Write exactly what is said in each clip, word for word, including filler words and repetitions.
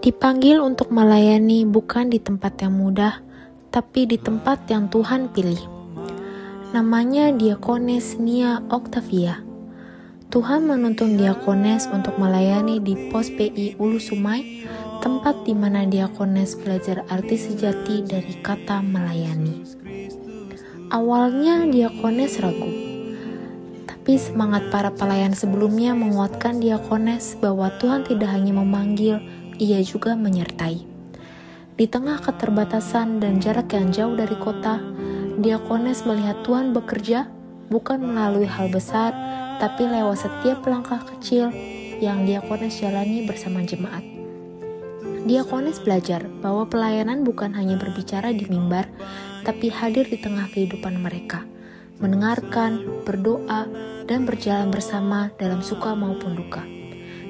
Dipanggil untuk melayani bukan di tempat yang mudah, tapi di tempat yang Tuhan pilih. Namanya Diakones Nia Octavia. Tuhan menuntun Diakones untuk melayani di Pos P I Ulu Sumai, tempat di mana Diakones belajar arti sejati dari kata melayani. Awalnya Diakones ragu, tapi semangat para pelayan sebelumnya menguatkan Diakones bahwa Tuhan tidak hanya memanggil, Ia juga menyertai. Di tengah keterbatasan dan jarak yang jauh dari kota, Diakones melihat Tuhan bekerja bukan melalui hal besar, tapi lewat setiap langkah kecil yang Diakones jalani bersama jemaat. Diakones belajar bahwa pelayanan bukan hanya berbicara di mimbar, tapi hadir di tengah kehidupan mereka, mendengarkan, berdoa, dan berjalan bersama dalam suka maupun duka.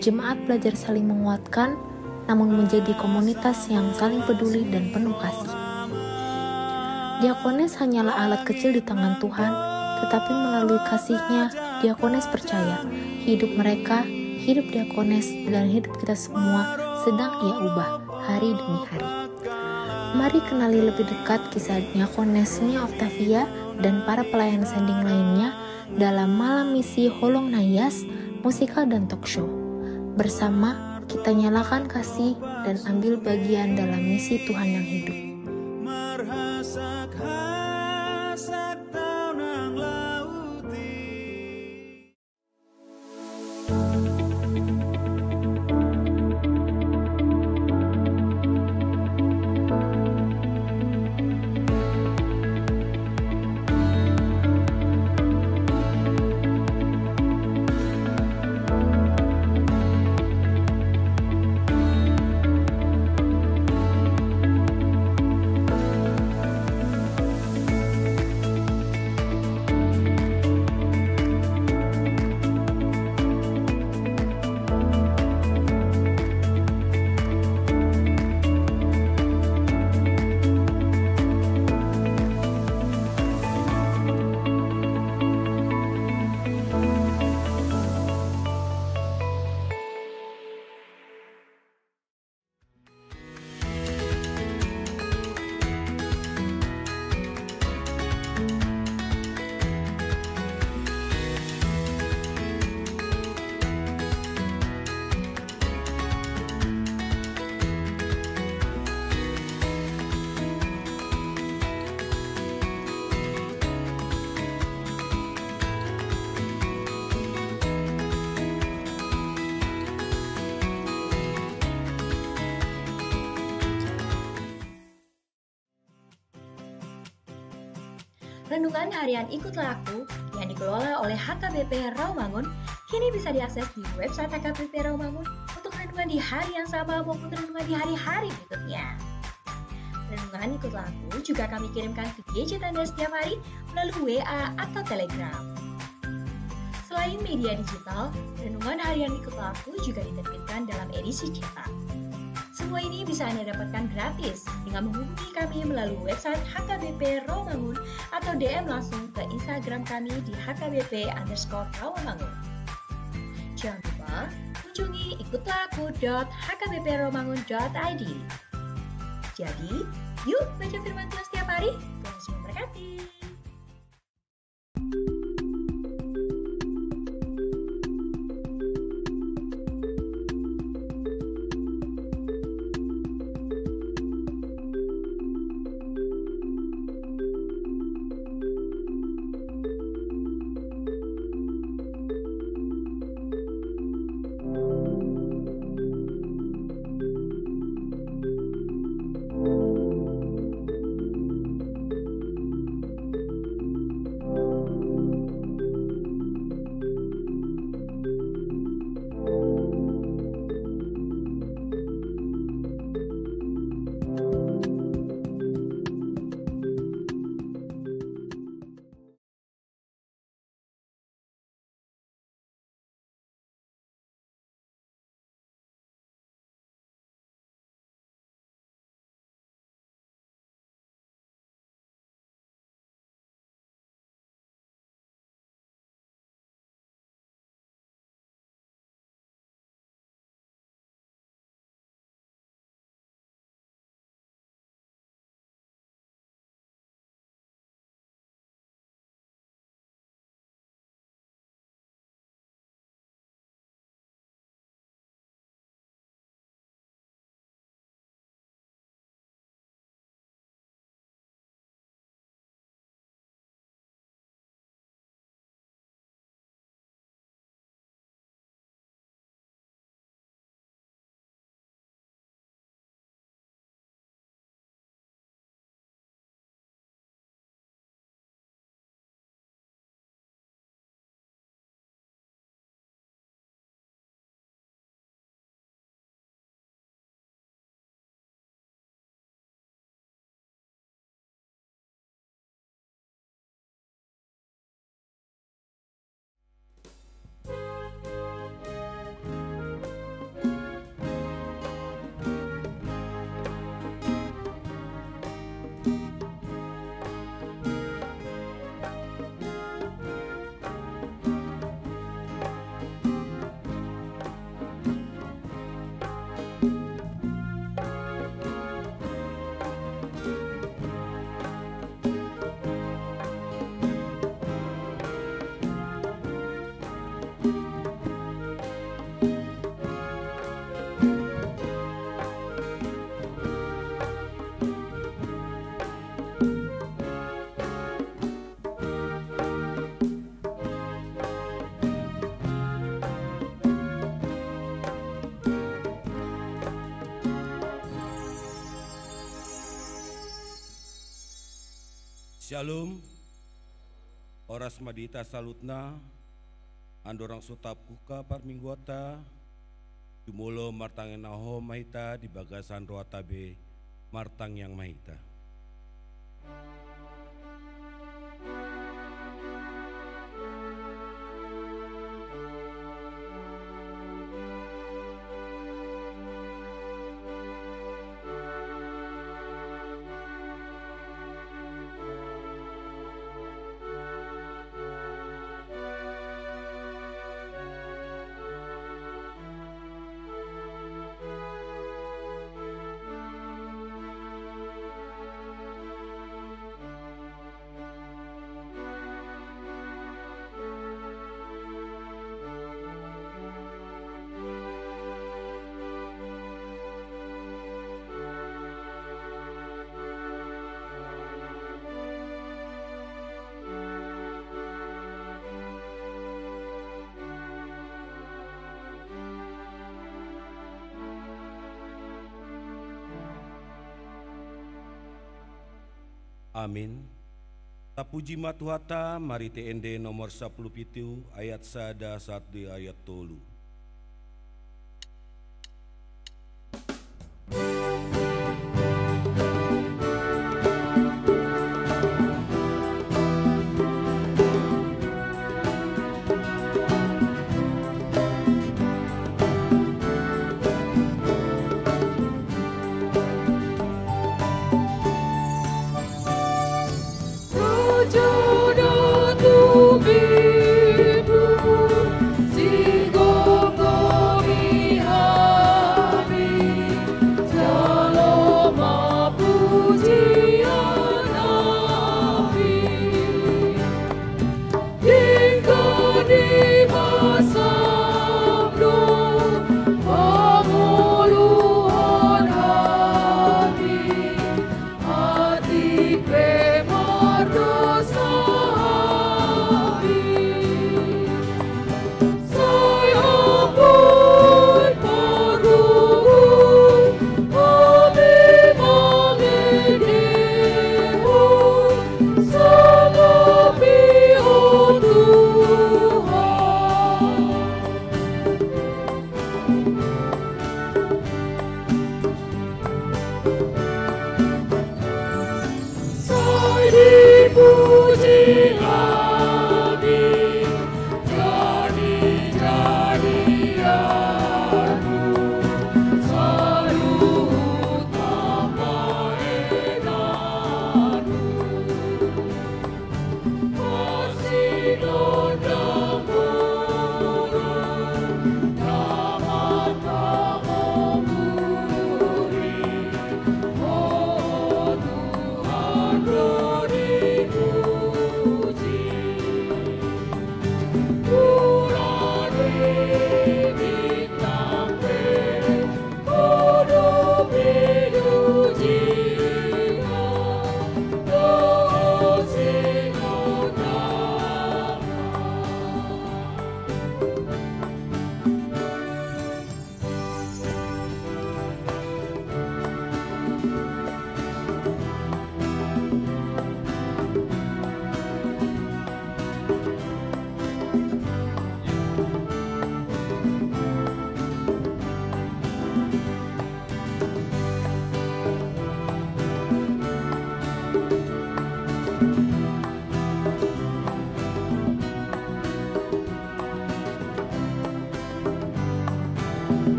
Jemaat belajar saling menguatkan, namun menjadi komunitas yang saling peduli dan penuh kasih. Diakones hanyalah alat kecil di tangan Tuhan, tetapi melalui kasih-Nya, Diakones percaya hidup mereka, hidup Diakones, dan hidup kita semua sedang Ia ubah hari demi hari. Mari kenali lebih dekat kisah Diakones Nia Octavia dan para pelayan sending lainnya dalam Malam Misi Holong na Ias, musikal dan talk show. Bersama, kita nyalakan kasih dan ambil bagian dalam misi Tuhan yang hidup. Renungan Harian Ikutlah Aku yang dikelola oleh H K B P Rawamangun kini bisa diakses di website H K B P Rawamangun untuk renungan di hari yang sama maupun renungan di hari-hari berikutnya. Renungan Ikutlah Aku juga kami kirimkan ke gadget Anda setiap hari melalui W A atau Telegram. Selain media digital, Renungan Harian Ikutlah Aku juga diterbitkan dalam edisi cetak. Semua ini bisa Anda dapatkan gratis dengan menghubungi kami melalui website H K B P Rawamangun atau D M langsung ke Instagram kami di H K B P underscore Rawamangun. Jangan lupa kunjungi ikutlah aku dot H K B P rawamangun dot I D. Jadi, yuk baca firman Tuhan setiap hari. Tuhan Yesus memberkati. Syalom. Horas ma di hita saluhutna. Andorang so tapungka parmingguanta, jumolo martangiang na hohom ma hita di bagasan rohanta be. Martangiang ma hita. Amin. Tapuji ma Tuhanta, marhite ende nomor sampulu pitu, ayat sada sahat di ayat tolu.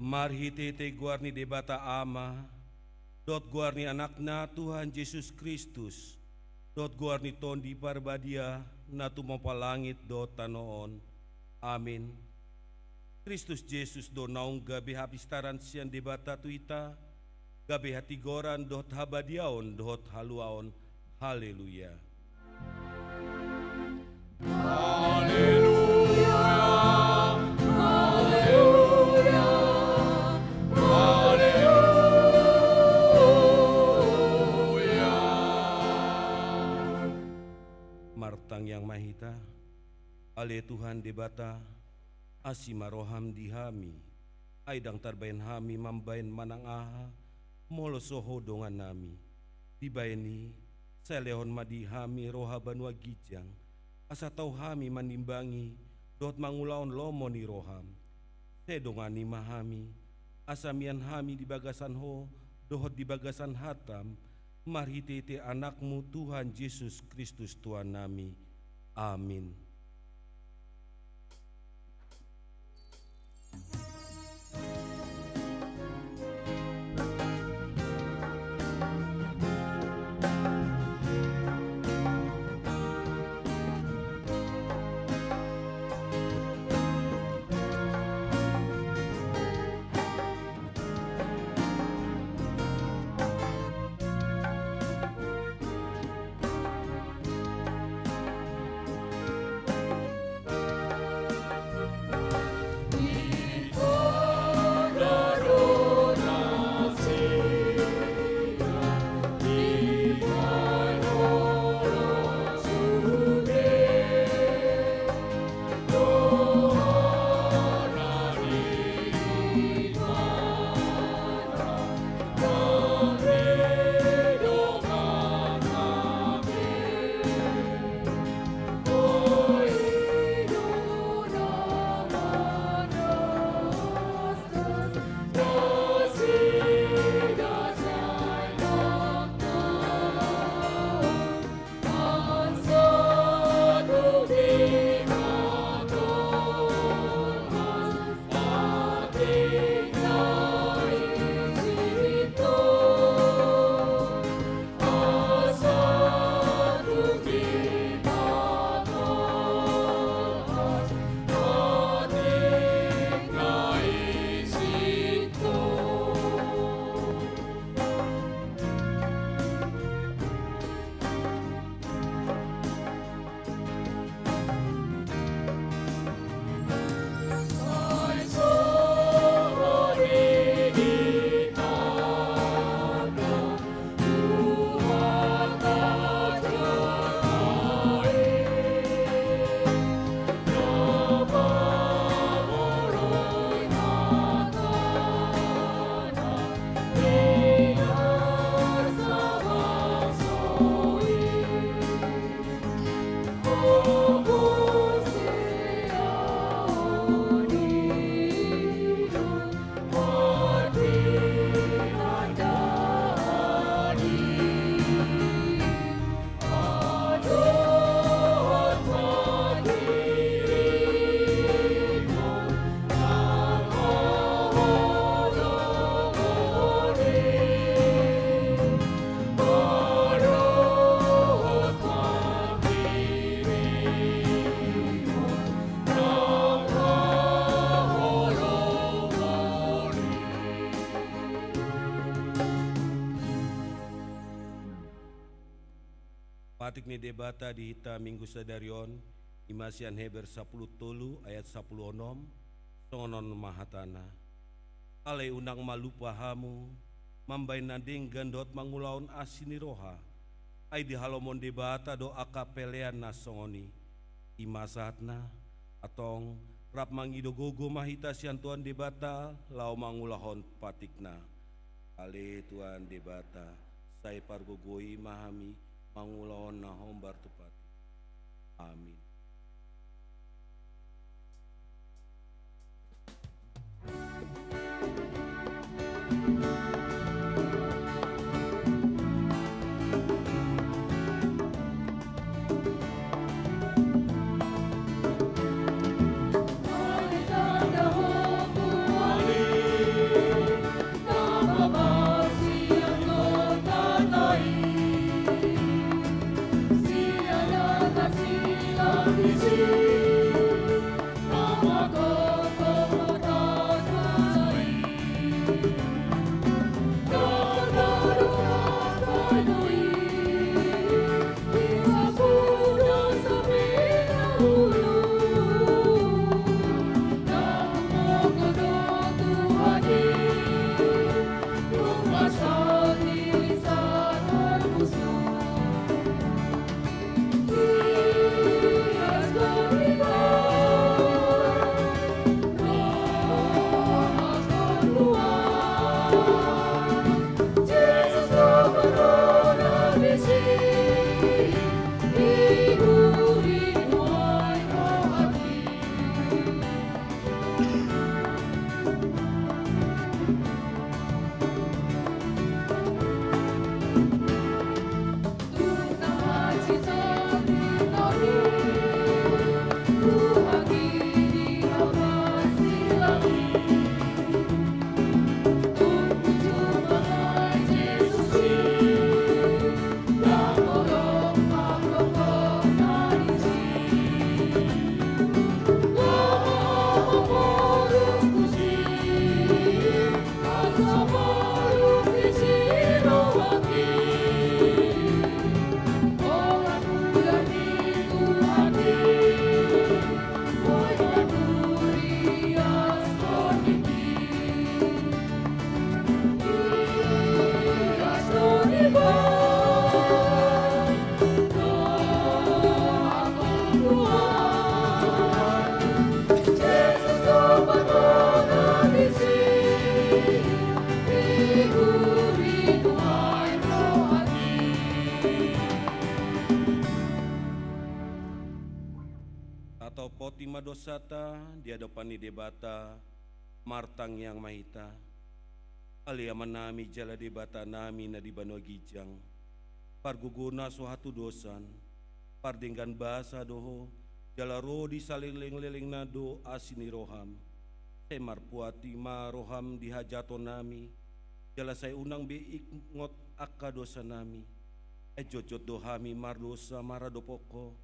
Marhitehite goar ni Debata Ama, dohot goar ni Anakna Tuhan Jesus Kristus, dohot goar ni Tondi Parbadia, na tumompa langit dohot tano on. Amin. Kristus Jesus do naung gabe hapistaran sian Debata tu hita, gabe hatigoran dohot habadiaon dohot haluaon. Haleluya. Haleluya, haleluya, haleluya. Martangiang ma hita. Ale Tuhan Debata, asi ma roham di hami, ai ndang tarbaen hami mambaen manang aha, molo so Ho dongannami. Dibaen i, sai lehon ma di hami roha banua ginjang, asa tau hami manimbangi dohot mangulahon lomo ni roham. Sai dongani ma hami, asa mian hami di bagasan Ho dohot di bagasan hatam, marhitehite Anakmu Tuhan Jesus Kristus Tuhannami. Amin. Patik ni Debata di hita Minggu sadari on, i ma sian Heber sampulu tolu ayat sampulu onom, songon on ma hatana. Alai unang ma lupa hamu mambaen na denggan dohot mangulahon asi ni roha, ai dihalomohon Debata do angka pelean na songon i. I ma sahatna, antong rap mangido gogo ma hita sian Tuhan Debata laho mangulahon patikna. Ale Tuhan Debata, sai pargogoi ma hami mangulahon na hombar tu patik. Amin. Tataophon ma dosanta di adopan ni Debata, martangiang ma hita. Ale Amanami jala Debatanami na di banua ginjang, pargogona so hatudosan, pardenggan basa do Ho, jala ro di salelenglelengna do asi ni roham. Sai marpuati ma roham di hajahatonami, jala sai unang be ingot angka dosanami. Ai jotjot do hami mardosa maradophon Ho,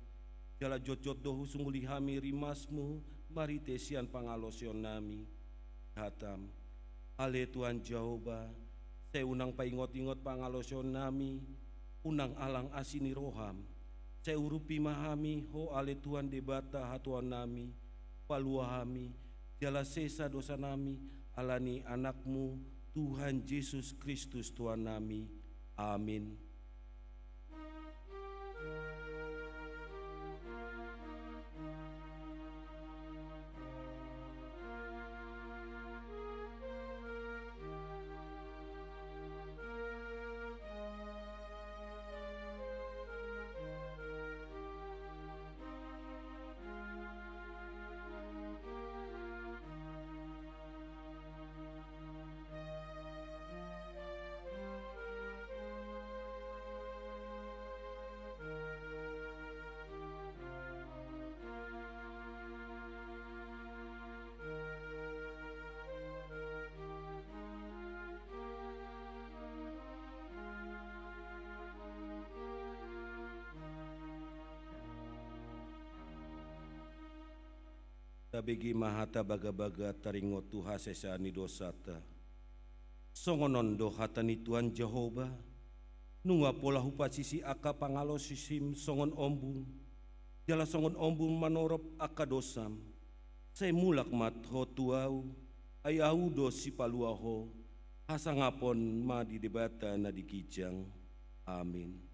jala jotjot do husunguli hami rimasmu marhite sian pangalaosionnami. Hatam, ale Tuhan Jahowa, sai unang paingotingot pangalaosionnami, unang alang asi ni roham. Sai urupi ma hami Ho ale Tuhan Debata hatuaonnami, palua hami, jala sesa dosanami, ala ni Anakmu, Tuhan Jesus Kristus Tuhannami. Amin. Tabege ma hata bagabaga taringot tu hasesaan ni dosanta. Songon on do hata ni Tuhan Jahowa, nunga pola hupasisi angka pangalaosim songon ombun, jala songon ombun manorop angka dosam, sai mulak ma ho tu Ahu, ai Ahu do sipalua ho. Hasangapon ma di Debata na di ginjang. Amin.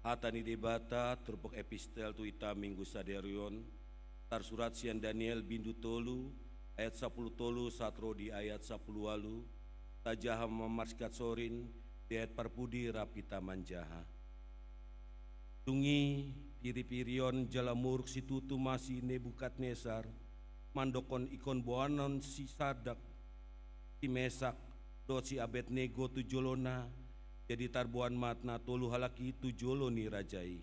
Hata ni Debata turpuk epistel tu hita Minggu sadari on, Tarsurat sian Daniel bindu tolu, ayat sampulu tolu sahat ro di ayat sampulu ualu. Tajaha ma marsigansorin di ayat parpudi rap hita manjaha. Dung i, piripirion jala muruk situtu ma si Nebukadnesar, mandokkon ingkon boanon si Sadrak, si Mesak, dohot si Abednego tu jolona. Jadi tarboan ma na tolu halak i tu jolo ni raja i.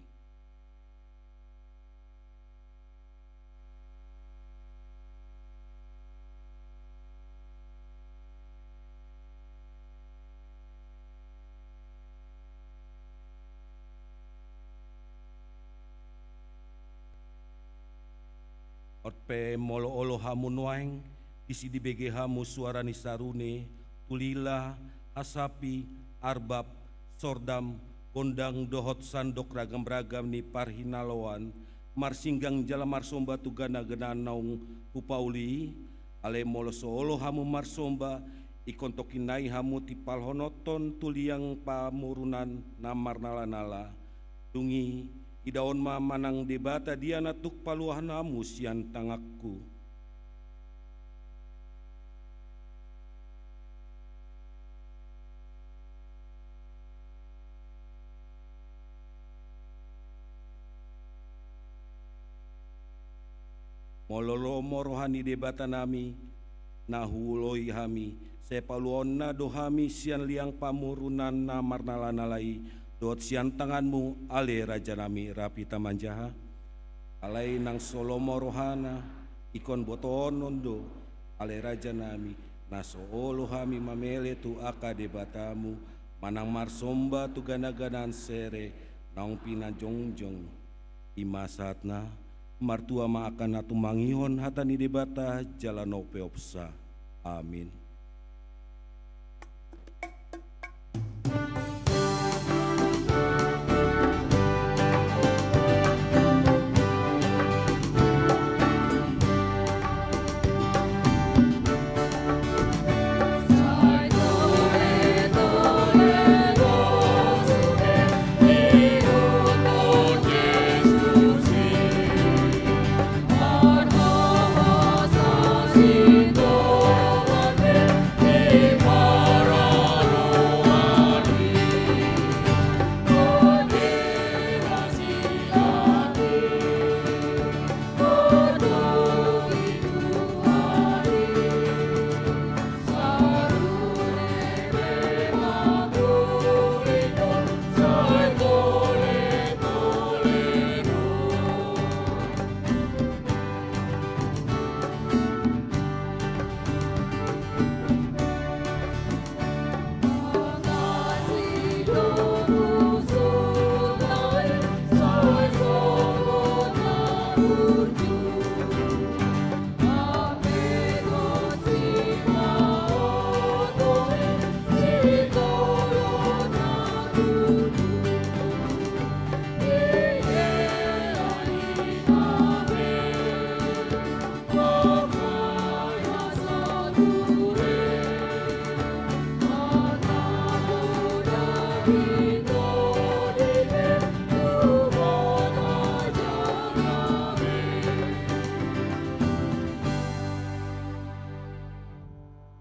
On pe molo olo hamu nuaeng, disi dibege hamu suara ni sarune, tulila, hasapi, arbab, sordam, gondang dohot sandok ragam-ragam ni parhinaloan, marsinggang jala marsomba tu gana-ganaan naung hupauli i. Alai molo so olo hamu marsomba, ingkon tongkin nai hamu timpalhonothon tu liang pamorunan na marnala-nala. Dung i, idaon ma manang debata dia na tuk paluahon hamu sian tanganku. Molo lomo roha ni Debatanami, na huoloi hami, sai paluaonna do hami sian liang pamorunan na marnala-nala i, dohot sian tanganmu, ale rajanami, rap hita manjaha. Alai nang so lomo rohana, ingkon botohonon do, ale rajanami, na so olo hami mamele tu angka debatamu, manang marsomba tu gana-ganaan sere, naung pinajongjong. I ma sahatna, martua ma angka na tumangihon hata ni Debata jala na umpeopsa. Amin.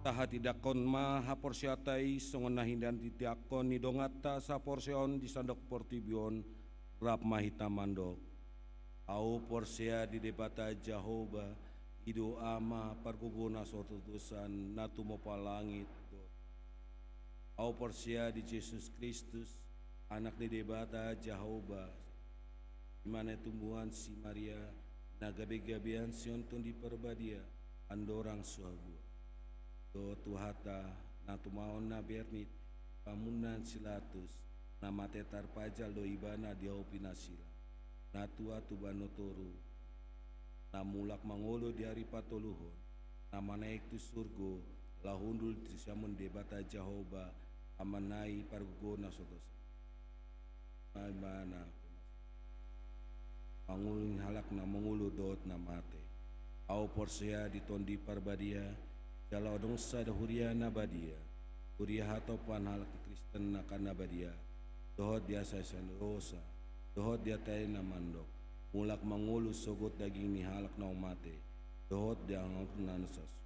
Tahatindangkon ma haporseaonta i songon na hinatindangkon ni donganta saporseaon di sandok portibi on, rap ma hita mandok. Ahu porsea di Debata Jahowa, i do Ama pargogo na so hatodosan, na tumompa langit dohot. Ahu porsea di Jesus Kristus, Anak ni Debata Jahowa, i ma na tinumbuan si Maria, na gabe-gabean sian Tondi Parbadia, andorang so habuan. Dohot Tuhanta, na tumaon na bernit, pamunnan si Latus, na mate tarpajal do ibana di ahu pinasilang. Na tua tu banua toru, na mulak mangolu di ari patoluhon, na manaek tu surgo, laho hundul tu siamun Debata Jahowa, Amanna i pargogo na so hatodosan. Ima na mangulungi halak na mangolu dohot na mate. Ahu porsea di Tondi Parbadia, jala adong sada huria na badia, huria hatopan halak ni Kristen angka na badia, dohot di hasahatan ni dosa, dohot di ateatean na mandok, mulak mangolu sogot daging ni halak na mate, dohot di angka na sasuk.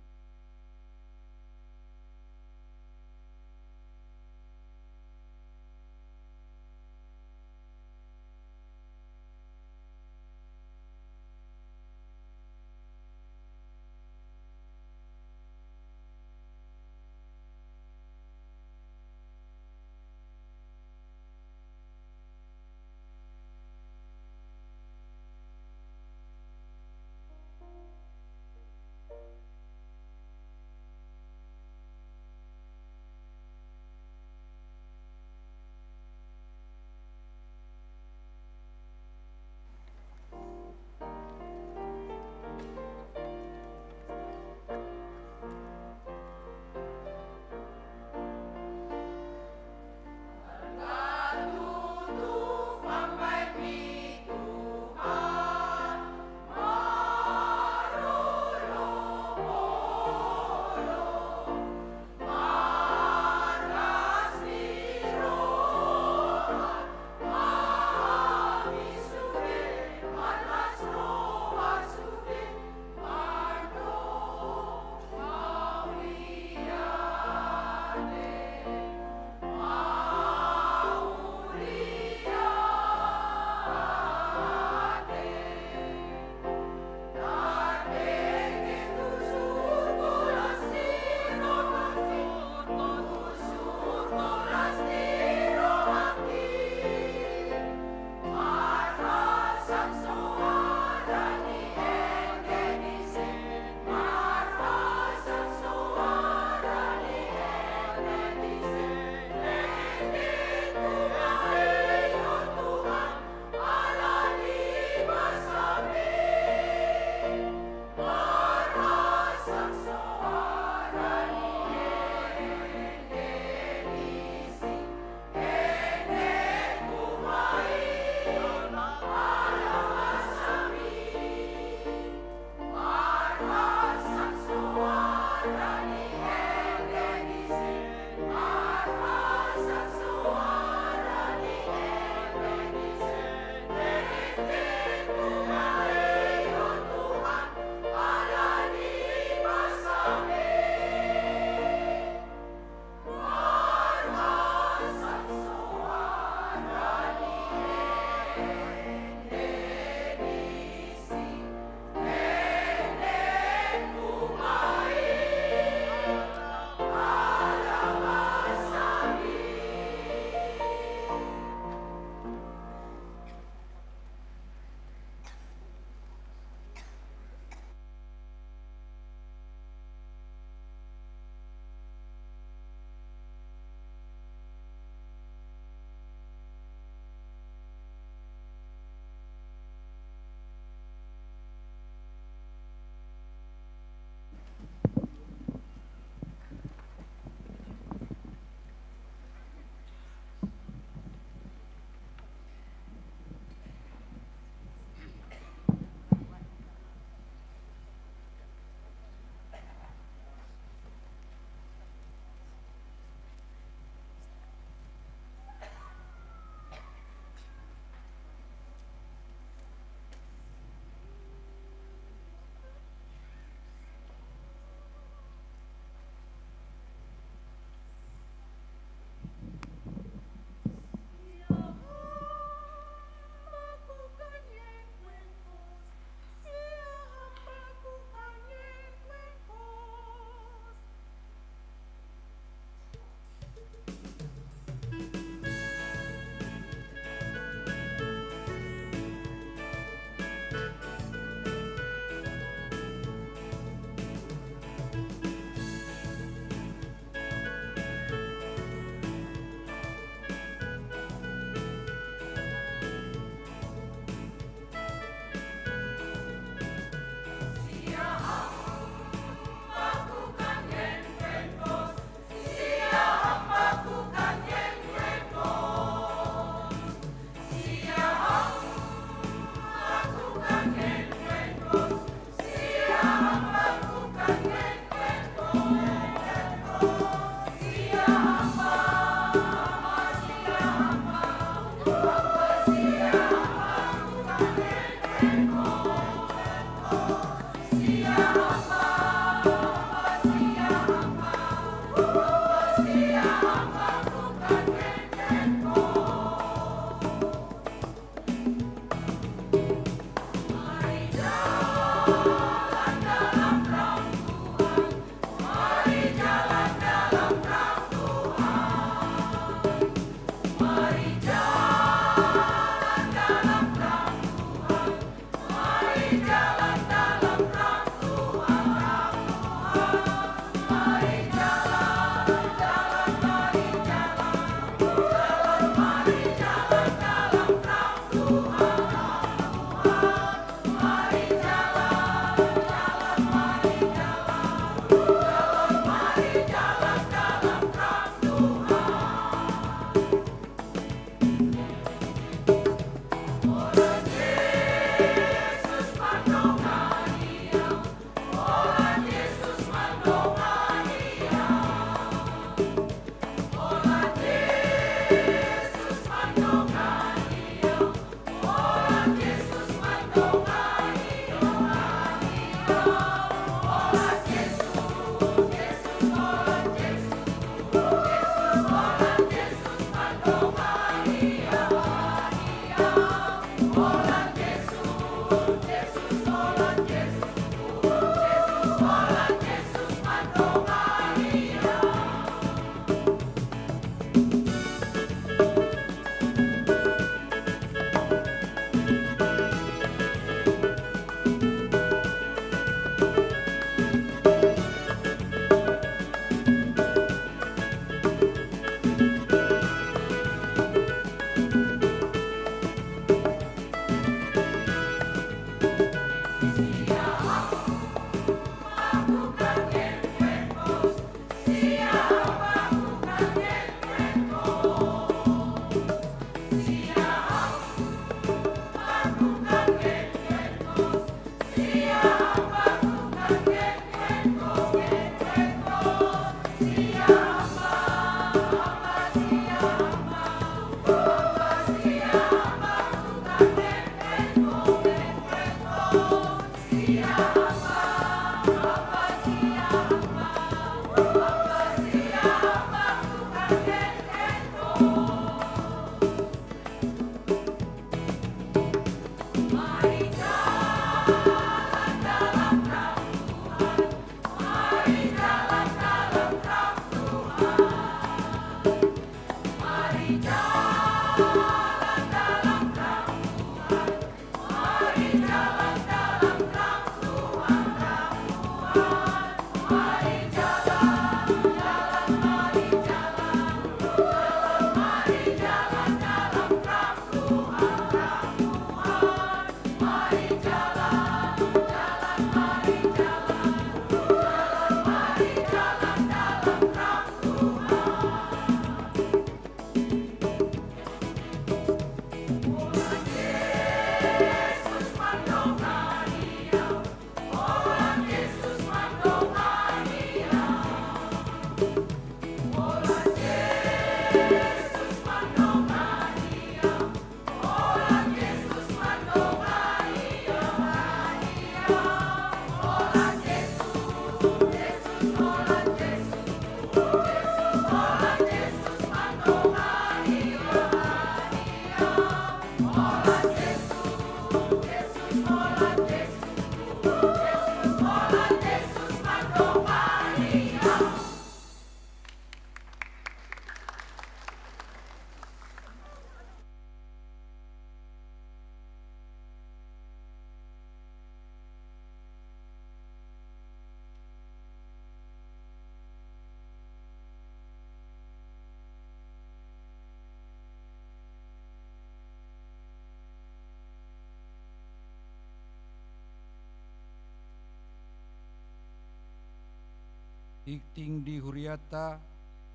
Tingting di hurianta,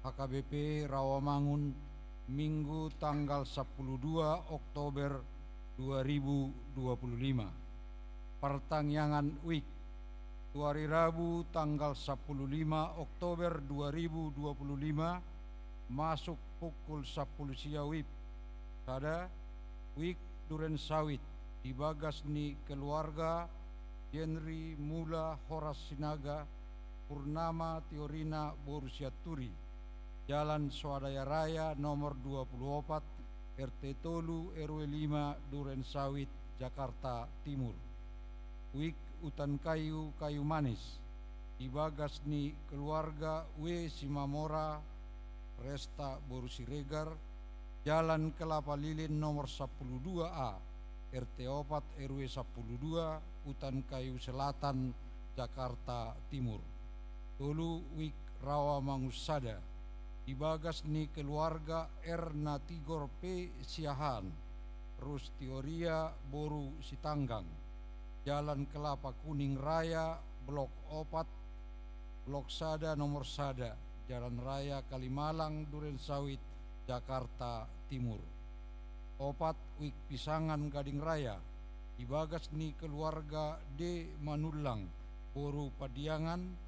H K B P Rawamangun, Minggu tanggal sampulu dua Oktober dua ribu dua puluh lima. Partangiangan wijk. Tu ari Rabu tanggal sampulu lima Oktober dua ribu dua puluh lima, masuk pukul sampulu sia wib. Sada, wijk Duren Sawit, di bagas ni keluarga Jenry Mula Horas Sinaga, Purnama Tiorina boru Sianturi, Jalan Swadaya Raya nomor dua puluh opat, R T tolu, R W lima, Duren Sawit, Jakarta Timur. Wijk Utan Kayu, Kayu Manis, di bagas ni keluarga W Simamora, Resta boru Siregar, Jalan Kelapa Lilin nomor sampulu dua A, R T opat, R W sampulu dua, Utan Kayu Selatan, Jakarta Timur. Tolu, wijk Rawamangun Sada, di bagas ni keluarga R Natigor P Siahaan, Rustioria boru Sitanggang, Jalan Kelapa Kuning Raya, blok opat, blok sada nomor sada, Jalan Raya Kalimalang, Duren Sawit, Jakarta Timur. Opat, wijk Pisangan Gading Raya, di bagas ni keluarga D Manullang boru Padiangan,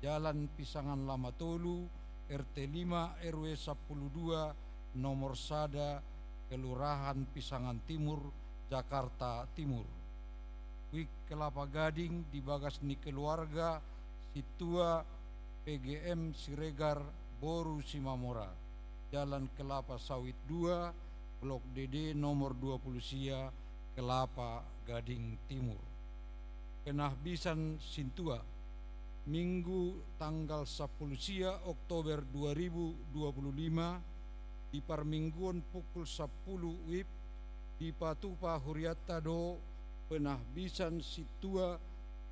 Jalan Pisangan Lama Tolu, R T lima, R W sampulu dua, nomor sada, Kelurahan Pisangan Timur, Jakarta Timur. Wijk Kelapa Gading, di bagas ni keluarga Sintua P G M Siregar boru Simamora, Jalan Kelapa Sawit dua, blok D D nomor dua puluh sia, Kelapa Gading Timur. Penahbisan sintua. Minggu tanggal sampulu sia Oktober dua ribu dua puluh lima, di parmingguon pukul sampulu wib, dipatupa hurianta do penahbisan sintua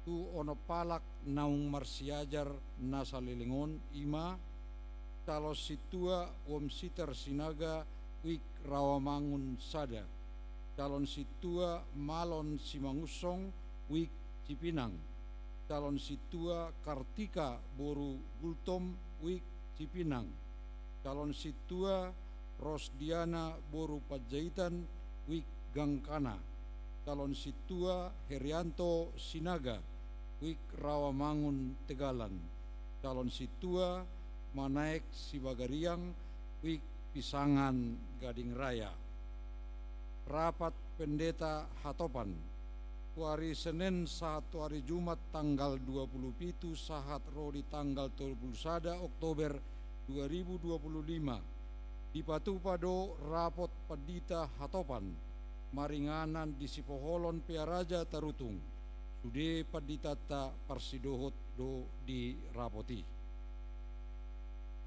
tu onom halak naung marsiajar na saleleng on, i ma: calon sintua Womsiter Sinaga, wijk Rawamangun Sada; calon sintua Malon Simangunsong, wijk Cipinang; calon sintua Kartika boru Gultom, wijk Cipinang; calon sintua Rosdiana boru Panjaitan, wijk Gangkana; calon sintua Herianto Sinaga, wijk Rawamangun Tegalan; calon sintua Manaek Sibagariang, wijk Pisangan Gading Raya. Rapat Pendeta Hatopan. Tu ari Senen sahat tu ari Jumat tanggal dua puluh pitu sahat ro di tanggal tolu puluh sada Oktober dua ribu dua puluh lima, dipatupa do rapot pandita hatopan maringanan di Sipoholon Pearaja Tarutung. Sude panditanta parsidohot do di rapot i.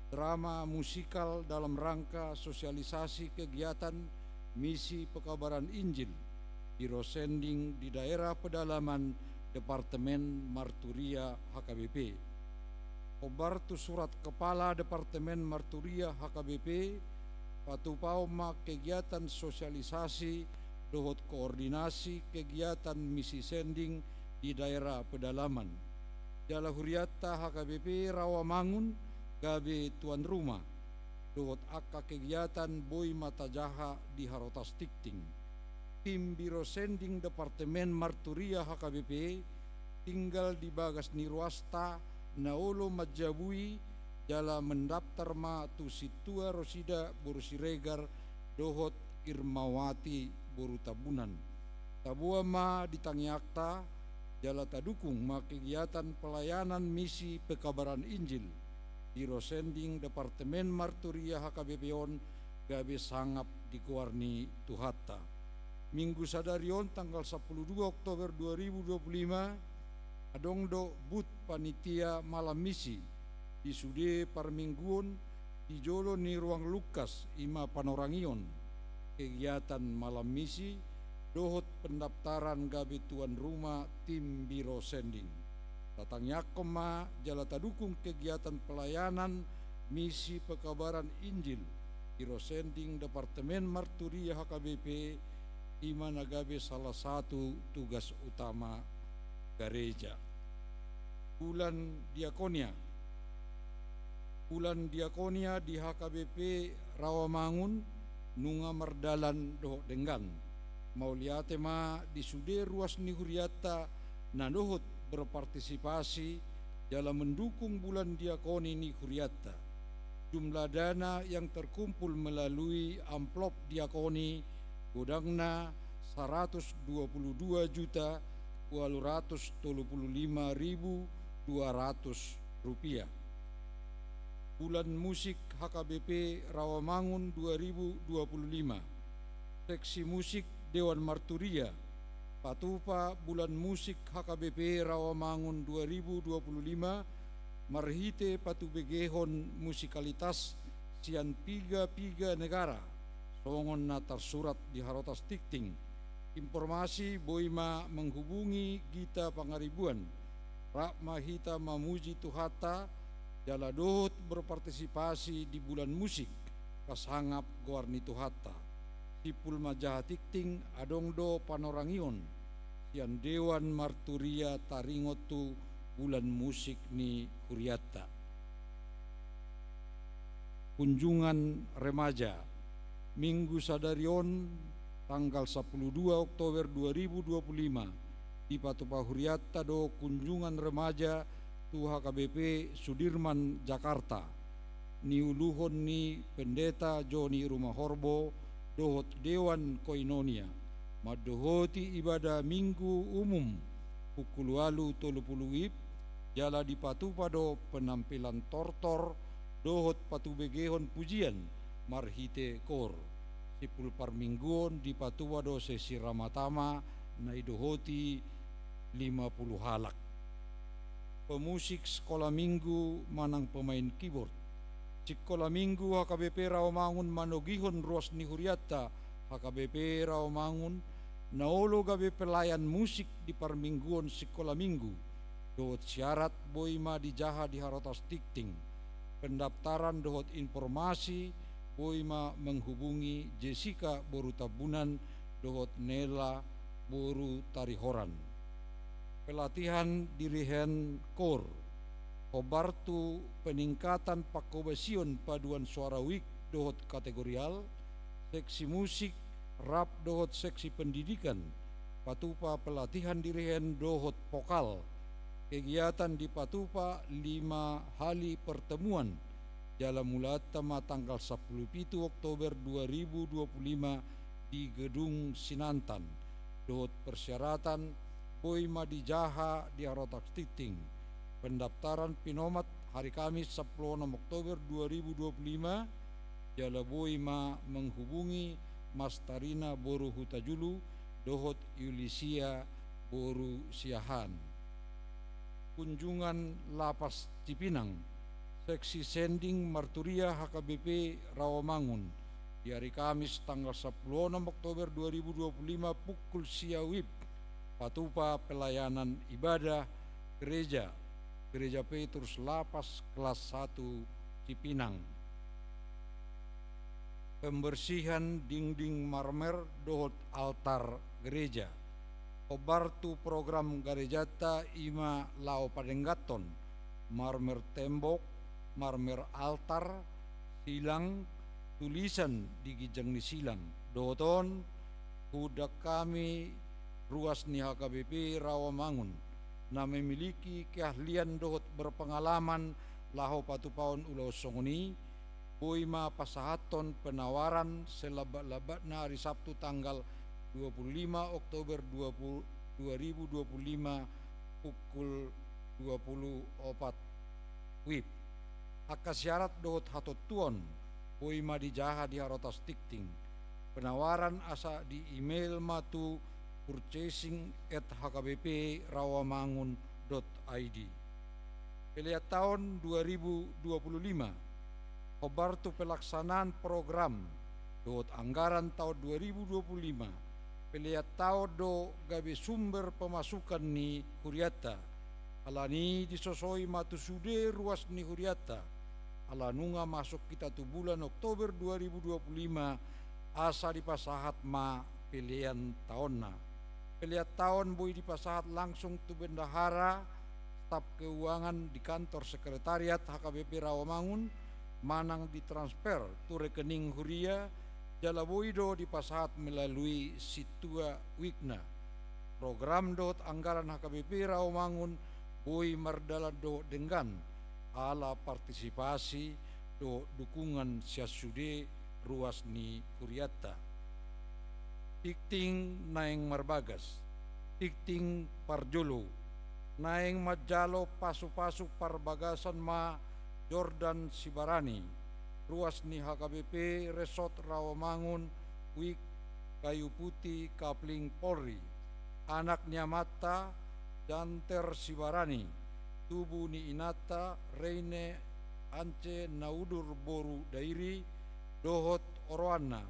Drama musikal dalam rangka sosialisasi kegiatan misi pekabaran Injil di Rosending di daerah pedalaman Departemen Marturia H K B P. Hombar tu surat Kepala Departemen Marturia H K B P, patupaon ma kegiatan sosialisasi dohot koordinasi kegiatan misi sending di daerah pedalaman. Jala hurianta H K B P Rawamangun gabe tuan rumah dohot angka kegiatan boi ma tajaha di Harotas Tingting. Tim Biro Sending Departemen Marturia H K B P tinggal di bagas ni ruasta na olo manjabui jala mendaftar ma tu sintua Rosida boru Siregar dohot Irmawati boru Tambunan. Taboan ma di tangiangta jala tadukung ma kegiatan pelayanan misi pekabaran Injil Biro Sending Departemen Marturia H K B P on gabe sangap di goar ni Tuhanta. Minggu sadari on tanggal sampulu dua Oktober dua ribu dua puluh lima, adong do booth panitia malam misi di sude parmingguon di jolo ni ruang Lukas, i ma panorangion kegiatan malam misi dohot pendaftaran gabe tuan rumah tim Biro Sending. Tatangiangkon ma jala tadukung kegiatan pelayanan misi pekabaran Injil Biro Sending Departemen Marturia H K B P, i ma na gabe salah satu tugas utama gareja. Bulan Diakonia. Bulan Diakonia di H K B P Rawamangun nunga mardalan dohot denggan. Mauliate ma di sude ruas ni hurianta na dohot berpartisipasi jala mendukung bulan diakoni ni hurianta. Jumlah dana yang terkumpul melalui amplop diakoni godangna saratus dua puluh dua juta ualu ratus tolu puluh lima ribu dua ratus rupiah. Bulan Musik H K B P Rawamangun dua ribu dua puluh lima. Seksi musik Dewan Marturia patupa Bulan Musik H K B P Rawamangun dua ribu dua puluh lima marhite patubegehon musikalitas sian piga-piga negara, songon na tarsurat di Harotas Tingting. Informasi boi ma menghubungi Gita Pangaribuan. Rap ma hita mamuji Tuhanta jala dohot berpartisipasi di bulan musik pasangap goar ni Tuhanta. Simpul manjaha tingting adong do panorangion sian Dewan Marturia taringot tu bulan musik ni hurianta. Kunjungan remaja. Minggu sadari on tanggal sampulu dua Oktober dua ribu dua puluh lima dipatupa hurianta do kunjungan remaja tu H K B P Sudirman Jakarta, niuluhon ni Pendeta Joni Rumahorbo dohot Dewan Koinonia, mandohoti ibadah Minggu Umum pukul ualu tolu puluh WIB, jala dipatupa do penampilan tortor dohot patubegehon pujian marhite koor. Simpul parmingguon dipatupa do sesi ramatama na idohoti lima puluh halak. Pemusik sekolah minggu manang pemain keyboard. Sikola minggu H K B P Rawamangun manogihon ruas ni hurianta H K B P Rawamangun na olo gabe pelayan musik di parmingguon sikola minggu. Dohot syarat boi ma dijaha di Harotas Tingting. Pendaftaran dohot informasi boi ma menghubungi Jessica boru Tambunan dohot Nela boru Tarihoran. Pelatihan dirihen koor. Hombar tu peningkatan pangkobasion paduan suara weak dohot kategorial, seksi musik, rap dohot seksi pendidikan patupa pelatihan dirihen dohot vokal. Kegiatan dipatupa lima hali pertemuan, jala mulaanta ma tanggal sampulu pitu Oktober dua ribu dua puluh lima di Gedung Sinantan. Dohot persyaratan boi ma dijaha di Harotas Tingting. Pendaftaran pinomat hari Kamis sampulu onom Oktober dua ribu dua puluh lima, jala boi ma menghubungi Mas Tarina boru Hutajulu dohot Yulisia boru Siahaan. Kunjungan Lapas Cipinang. Seksi sending Marturia H K B P Rawamangun di hari Kamis tanggal sampulu onom Oktober dua ribu dua puluh lima pukul sia WIB. patupa pelayanan ibadah gereja, Gereja Petrus Lapas kelas satu Cipinang. Pembersihan dinding marmer dohot altar gereja. Hombar tu program garejanta i ma laho padengganhon marmer tembok, marmer altar, silang, tulisan di ginjang ni silang. Dohot on, huundang hami ruas ni H K B P Rawamangun, na memiliki keahlian dohot berpengalaman laho patupaon ulaon songon i, boi ma pasahathon penawaran selambat-lambatna ari Sabtu tanggal dua puluh lima Oktober dua puluh, dua ribu dua puluh lima pukul dua puluh opat wib. Angka syarat dohot hatontuon boi ma dijaha di harotas tingting. Penawaran asa di email ma tu purchasing at H K B P rawamangun dot I D. Pelean taon dua ribu dua puluh lima. Hombar tu pelaksanaan program dohot anggaran taon dua ribu dua puluh lima, pelean taon do gabe sumber pemasukan ni hurianta. Alani i disosoi ma tu sude ruas ni hurianta. Ala nunga masuk hita tu bulan Oktober dua ribu dua puluh lima, asa dipasahat ma pelean taonna. Pelean taon boi dipasahat langsung tu bendahara, staf keuangan di kantor sekretariat H K B P Rawamangun, manang ditransfer tu rekening huria, jala boi do dipasahat melalui sintua wikna. Program dohot anggaran H K B P Rawamangun boi mardalan dohot denggan, ala partisipasi dohot dukungan sian sude ruas ni hurianta. Tingting naeng marbagas, tingting parjolo, naeng manjalo pasupasu parbagasan ma Jordan Sibarani, ruas ni H K B P Resort Rawamangun, Wik Kayu Putih, Kapling Polri, anak ni amanta Janter Sibarani, tubu ni inanta Reine Ance Naudur boru Dairi, dohot oroanna,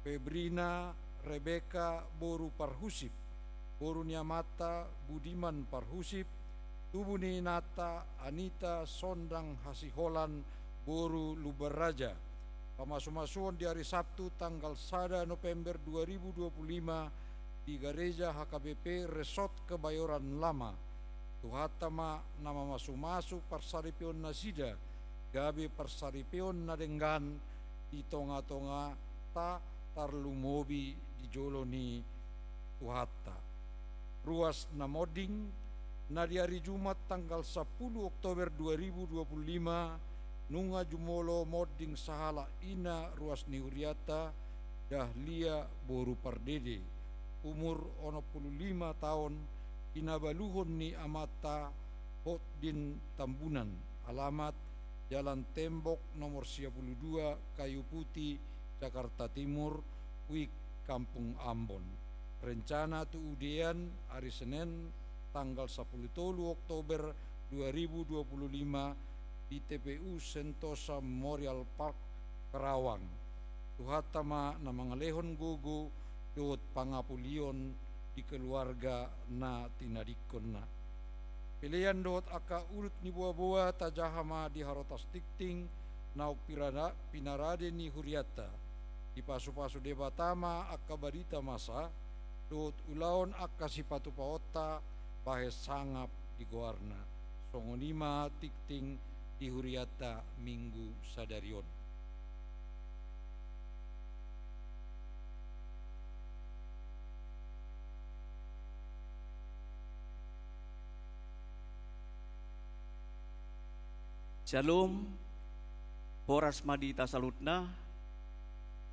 Febrina Rebeka boru Parhusip, boru ni amanta Budiman Parhusip, tubu ni inanta Anita Sondang Hasiholan boru Lumbanraja. Pamasumasuon di ari Sabtu tanggal sada November dua ribu dua puluh lima di Gareja H K B P Resort Kebayoran Lama. Tuhanta ma na mamasumasu parsaripeon nasida, gabe parsaripeon na denggan di tongatonganta, tarlumobi di jolo ni Tuhanta. Ruas na monding, na di ari Jumat tanggal sampulu Oktober dua ribu dua puluh lima, nunga jumolo monding sahalak ina ruas ni hurianta, Dahlia boru Pardede, umur onom pulu lima taon, di na baluhon ni amanta Hotdin Tambunan, alamat Jalan Tembok nomor sia pulu dua, Kayu Putih, Jakarta Timur, Wik Kampung Ambon. Rencana tu udean ari Senen tanggal sampulu tolu Oktober dua ribu dua puluh lima di T P U Sentosa Memorial Park, Karawang. Tuhanta ma na mangalehon gogo dohot pangapulion di keluarga na tinadingkonna. Pelean dohot angka urut ni boaboa tajaha ma di harotas tingting naung pirana-, pinarade ni hurianta. Dipasupasu Debata ma angka barita masa, dohot ulaon angka sipatupaonta bahen sangap di goarna. Songon i ma tingting di hurianta minggu sadari on. Syalom, horas ma di hita saluhutna,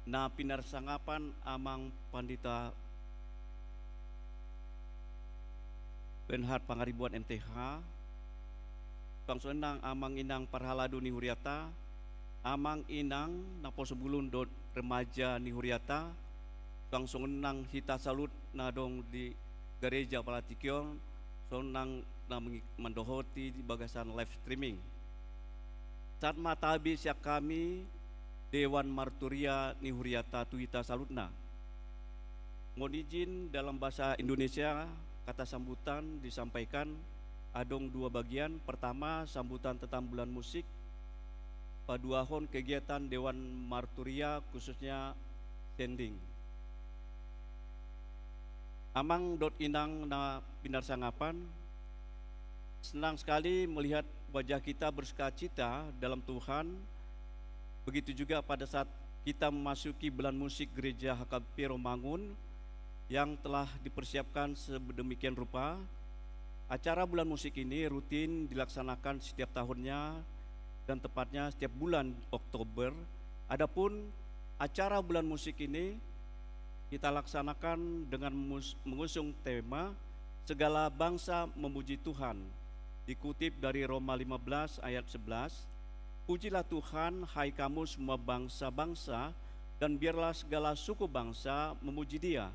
na pinarsangapan Amang Pandita Bernhard Pangaribuan M T H, suang songon i nang amang inang parhalado ni hurianta, amang inang naposo bulung dohot remaja ni hurianta, suang songon i nang hita saluhut na adong di Gareja Palatikon, songon i nang na mangi-, mandohoti di bagasan live streaming. Sahat ma tabi sian hami, Dewan Marturia ni hurianta tu hita saluhutna. Mohon izin dalam bahasa Indonesia, kata sambutan disampaikan, adong dua bagian. Pertama, sambutan tentang bulan musik, paduahon kegiatan Dewan Marturia, khususnya sending. Amang dohot inang na pinarsangapan, senang sekali melihat wajah kita bersukacita dalam Tuhan. Begitu juga pada saat kita memasuki bulan musik Gereja H K B P Rawamangun yang telah dipersiapkan sedemikian rupa. Acara bulan musik ini rutin dilaksanakan setiap tahunnya dan tepatnya setiap bulan Oktober. Adapun acara bulan musik ini kita laksanakan dengan mus-, mengusung tema Segala Bangsa Memuji Tuhan, dikutip dari Roma lima belas ayat sebelas, "Pujilah Tuhan, hai kamu semua bangsa-bangsa, dan biarlah segala suku bangsa memuji Dia."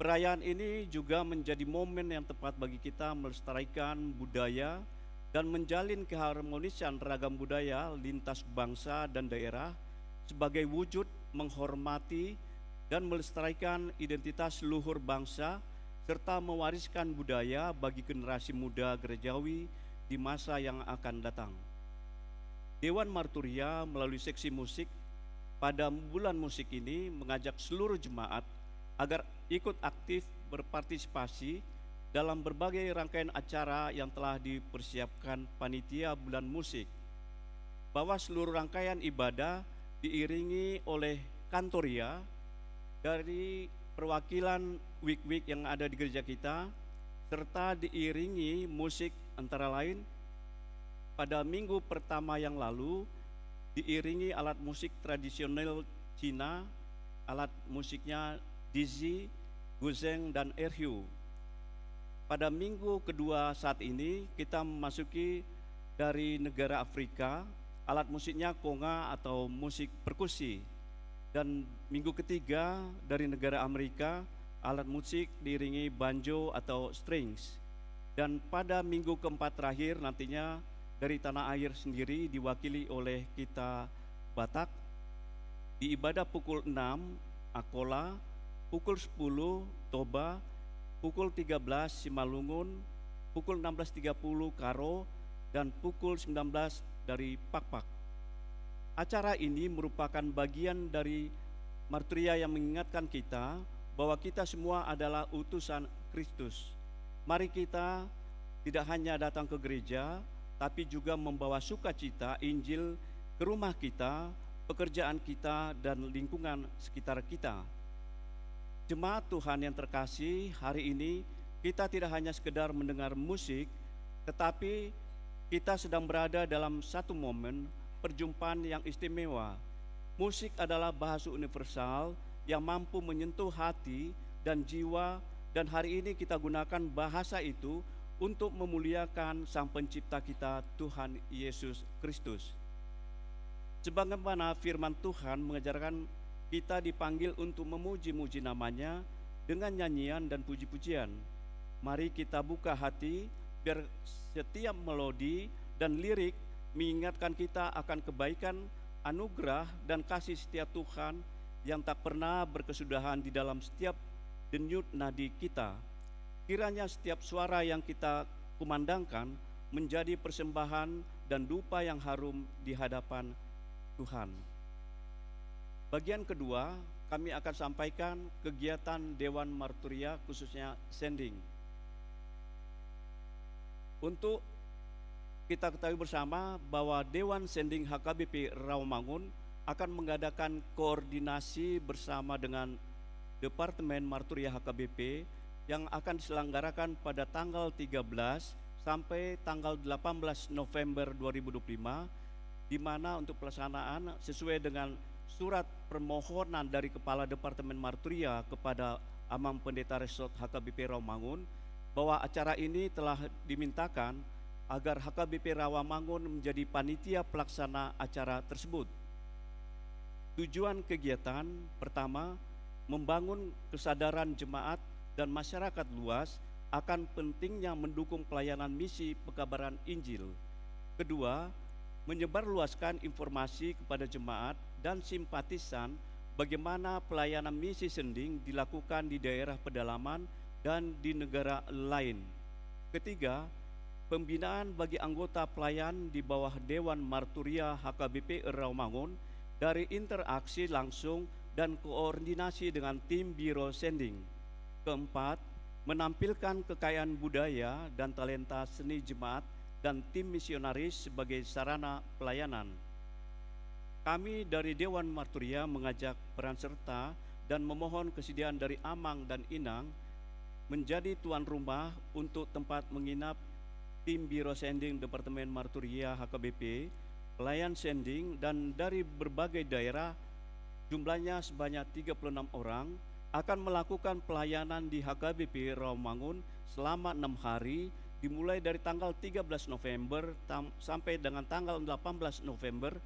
Perayaan ini juga menjadi momen yang tepat bagi kita melestarikan budaya dan menjalin keharmonisan ragam budaya lintas bangsa dan daerah sebagai wujud menghormati dan melestarikan identitas luhur bangsa serta mewariskan budaya bagi generasi muda gerejawi di masa yang akan datang. Dewan Marturia melalui seksi musik pada bulan musik ini mengajak seluruh jemaat agar ikut aktif berpartisipasi dalam berbagai rangkaian acara yang telah dipersiapkan panitia bulan musik, bahwa seluruh rangkaian ibadah diiringi oleh kantoria dari perwakilan wijk-wijk yang ada di gereja kita, serta diiringi musik, antara lain pada minggu pertama yang lalu diiringi alat musik tradisional Cina, alat musiknya dizi, guzheng, dan erhu. Pada minggu kedua saat ini, kita memasuki dari negara Afrika, alat musiknya conga atau musik perkusi. Dan minggu ketiga dari negara Amerika, alat musik diiringi banjo atau strings. Dan pada minggu keempat terakhir nantinya dari tanah air sendiri diwakili oleh kita Batak. Di ibadah pukul enam, Akola, pukul sepuluh, Toba, pukul tiga belas, Simalungun, pukul enam belas tiga puluh, Karo, dan pukul sembilan belas dari Pakpak. Acara ini merupakan bagian dari marturia yang mengingatkan kita bahwa kita semua adalah utusan Kristus. Mari kita tidak hanya datang ke gereja, tapi juga membawa sukacita Injil ke rumah kita, pekerjaan kita, dan lingkungan sekitar kita. Jemaat Tuhan yang terkasih, hari ini kita tidak hanya sekedar mendengar musik, tetapi kita sedang berada dalam satu momen perjumpaan yang istimewa. Musik adalah bahasa universal yang mampu menyentuh hati dan jiwa, dan hari ini kita gunakan bahasa itu untuk memuliakan Sang Pencipta kita, Tuhan Yesus Kristus. Sebagaimana firman Tuhan mengajarkan, kita dipanggil untuk memuji-muji nama-Nya dengan nyanyian dan puji-pujian. Mari kita buka hati, biar setiap melodi dan lirik mengingatkan kita akan kebaikan, anugerah, dan kasih setia Tuhan yang tak pernah berkesudahan di dalam setiap denyut nadi kita. Kiranya setiap suara yang kita kumandangkan menjadi persembahan dan dupa yang harum di hadapan Tuhan. Bagian kedua, kami akan sampaikan kegiatan Dewan Marturia, khususnya sending. Untuk kita ketahui bersama bahwa Dewan Sending H K B P Rawamangun akan mengadakan koordinasi bersama dengan Departemen Marturia H K B P yang akan diselenggarakan pada tanggal tiga belas sampai tanggal delapan belas November dua ribu dua puluh lima, di mana untuk pelaksanaan sesuai dengan surat permohonan dari Kepala Departemen Marturia kepada Amang Pendeta Resort H K B P Rawamangun, bahwa acara ini telah dimintakan agar H K B P Rawamangun menjadi panitia pelaksana acara tersebut. Tujuan kegiatan, pertama, membangun kesadaran jemaat dan masyarakat luas akan pentingnya mendukung pelayanan misi pekabaran Injil. Kedua, menyebarluaskan informasi kepada jemaat dan simpatisan bagaimana pelayanan misi sending dilakukan di daerah pedalaman dan di negara lain. Ketiga, pembinaan bagi anggota pelayan di bawah Dewan Marturia H K B P Rawamangun dari interaksi langsung dan koordinasi dengan tim Biro Sending. Keempat, menampilkan kekayaan budaya dan talenta seni jemaat dan tim misionaris sebagai sarana pelayanan. Kami dari Dewan Marturia mengajak peran serta dan memohon kesediaan dari Amang dan Inang menjadi tuan rumah untuk tempat menginap tim Biro Sending Departemen Marturia H K B P, pelayan sending, dan dari berbagai daerah, jumlahnya sebanyak tiga puluh enam orang, akan melakukan pelayanan di H K B P Rawamangun selama enam hari, dimulai dari tanggal tiga belas November tam-, sampai dengan tanggal delapan belas November,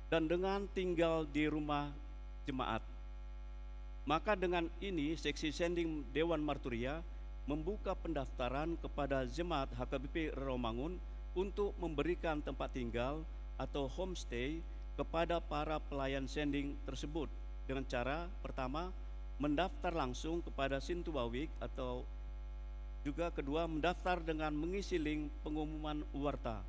dan dengan tinggal di rumah jemaat. Maka dengan ini, Seksi Sending Dewan Marturia membuka pendaftaran kepada jemaat H K B P Rawamangun untuk memberikan tempat tinggal atau homestay kepada para pelayan sending tersebut dengan cara, pertama, mendaftar langsung kepada Sintua Week, atau juga kedua, mendaftar dengan mengisi link pengumuman warta.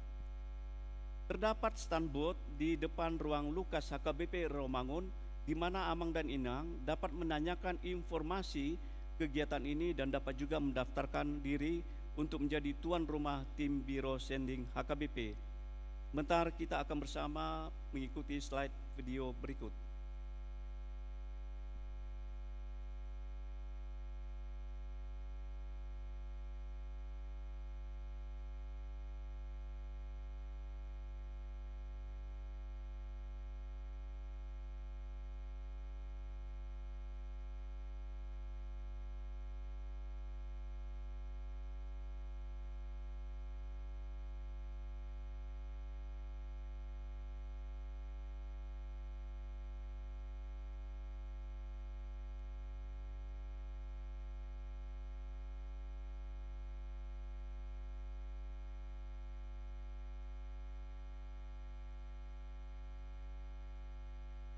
Terdapat stand booth di depan ruang Lukas H K B P Rawamangun, di mana Amang dan Inang dapat menanyakan informasi kegiatan ini dan dapat juga mendaftarkan diri untuk menjadi tuan rumah tim Biro Sending H K B P. Sebentar, kita akan bersama mengikuti slide video berikut.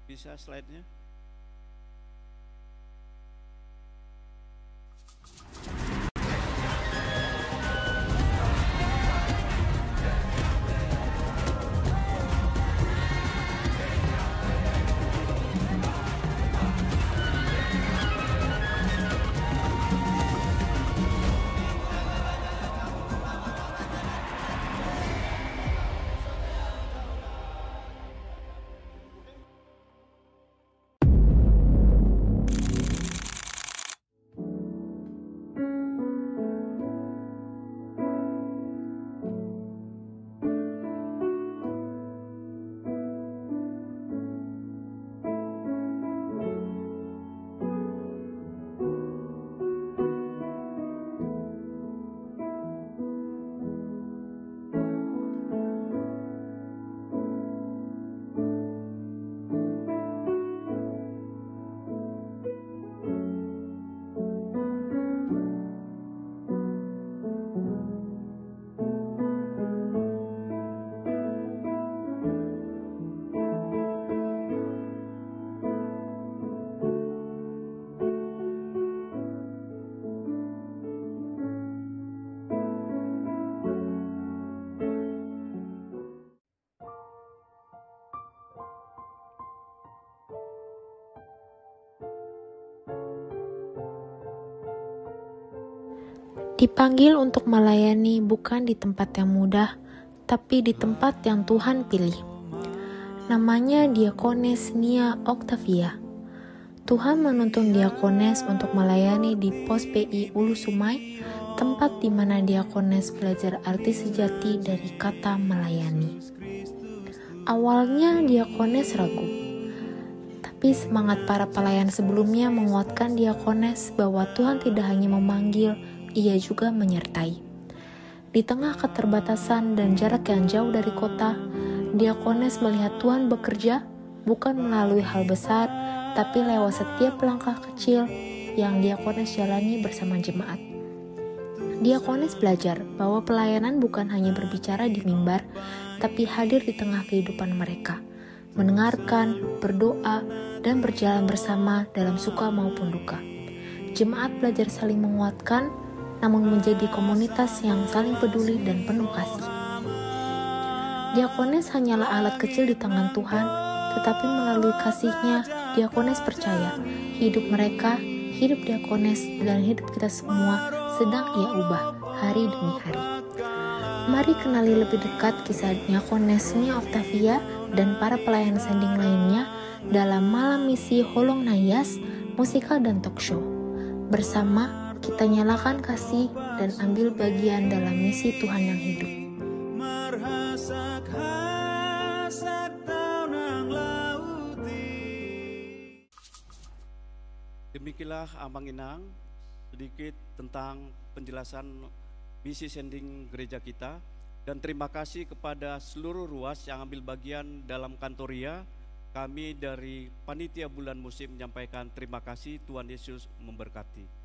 Bisa slide-nya? Dipanggil untuk melayani bukan di tempat yang mudah, tapi di tempat yang Tuhan pilih. Namanya Diakones Nia Octavia. Tuhan menuntun Diakones untuk melayani di Pos P I Ulu Sumai, tempat di mana Diakones belajar arti sejati dari kata melayani. Awalnya Diakones ragu, tapi semangat para pelayan sebelumnya menguatkan Diakones bahwa Tuhan tidak hanya memanggil, Ia juga menyertai. Di tengah keterbatasan dan jarak yang jauh dari kota, Diakones melihat Tuhan bekerja bukan melalui hal besar, tapi lewat setiap langkah kecil yang Diakones jalani bersama jemaat. Diakones belajar bahwa pelayanan bukan hanya berbicara di mimbar, tapi hadir di tengah kehidupan mereka, mendengarkan, berdoa, dan berjalan bersama dalam suka maupun duka. Jemaat belajar saling menguatkan, namun menjadi komunitas yang saling peduli dan penuh kasih. Diakones hanyalah alat kecil di tangan Tuhan, tetapi melalui kasih-Nya, diakones percaya, hidup mereka, hidup diakones, dan hidup kita semua sedang Ia ubah hari demi hari. Mari kenali lebih dekat kisah diakonesnya Octavia dan para pelayan sending lainnya dalam Malam Misi Holong Naias, musikal dan talk show. Bersama, kita nyalakan kasih dan ambil bagian dalam misi Tuhan yang hidup. Demikianlah, Amang Inang, sedikit tentang penjelasan misi sending gereja kita. Dan terima kasih kepada seluruh ruas yang ambil bagian dalam kantoria. Kami dari Panitia Bulan Musik menyampaikan terima kasih. Tuhan Yesus memberkati.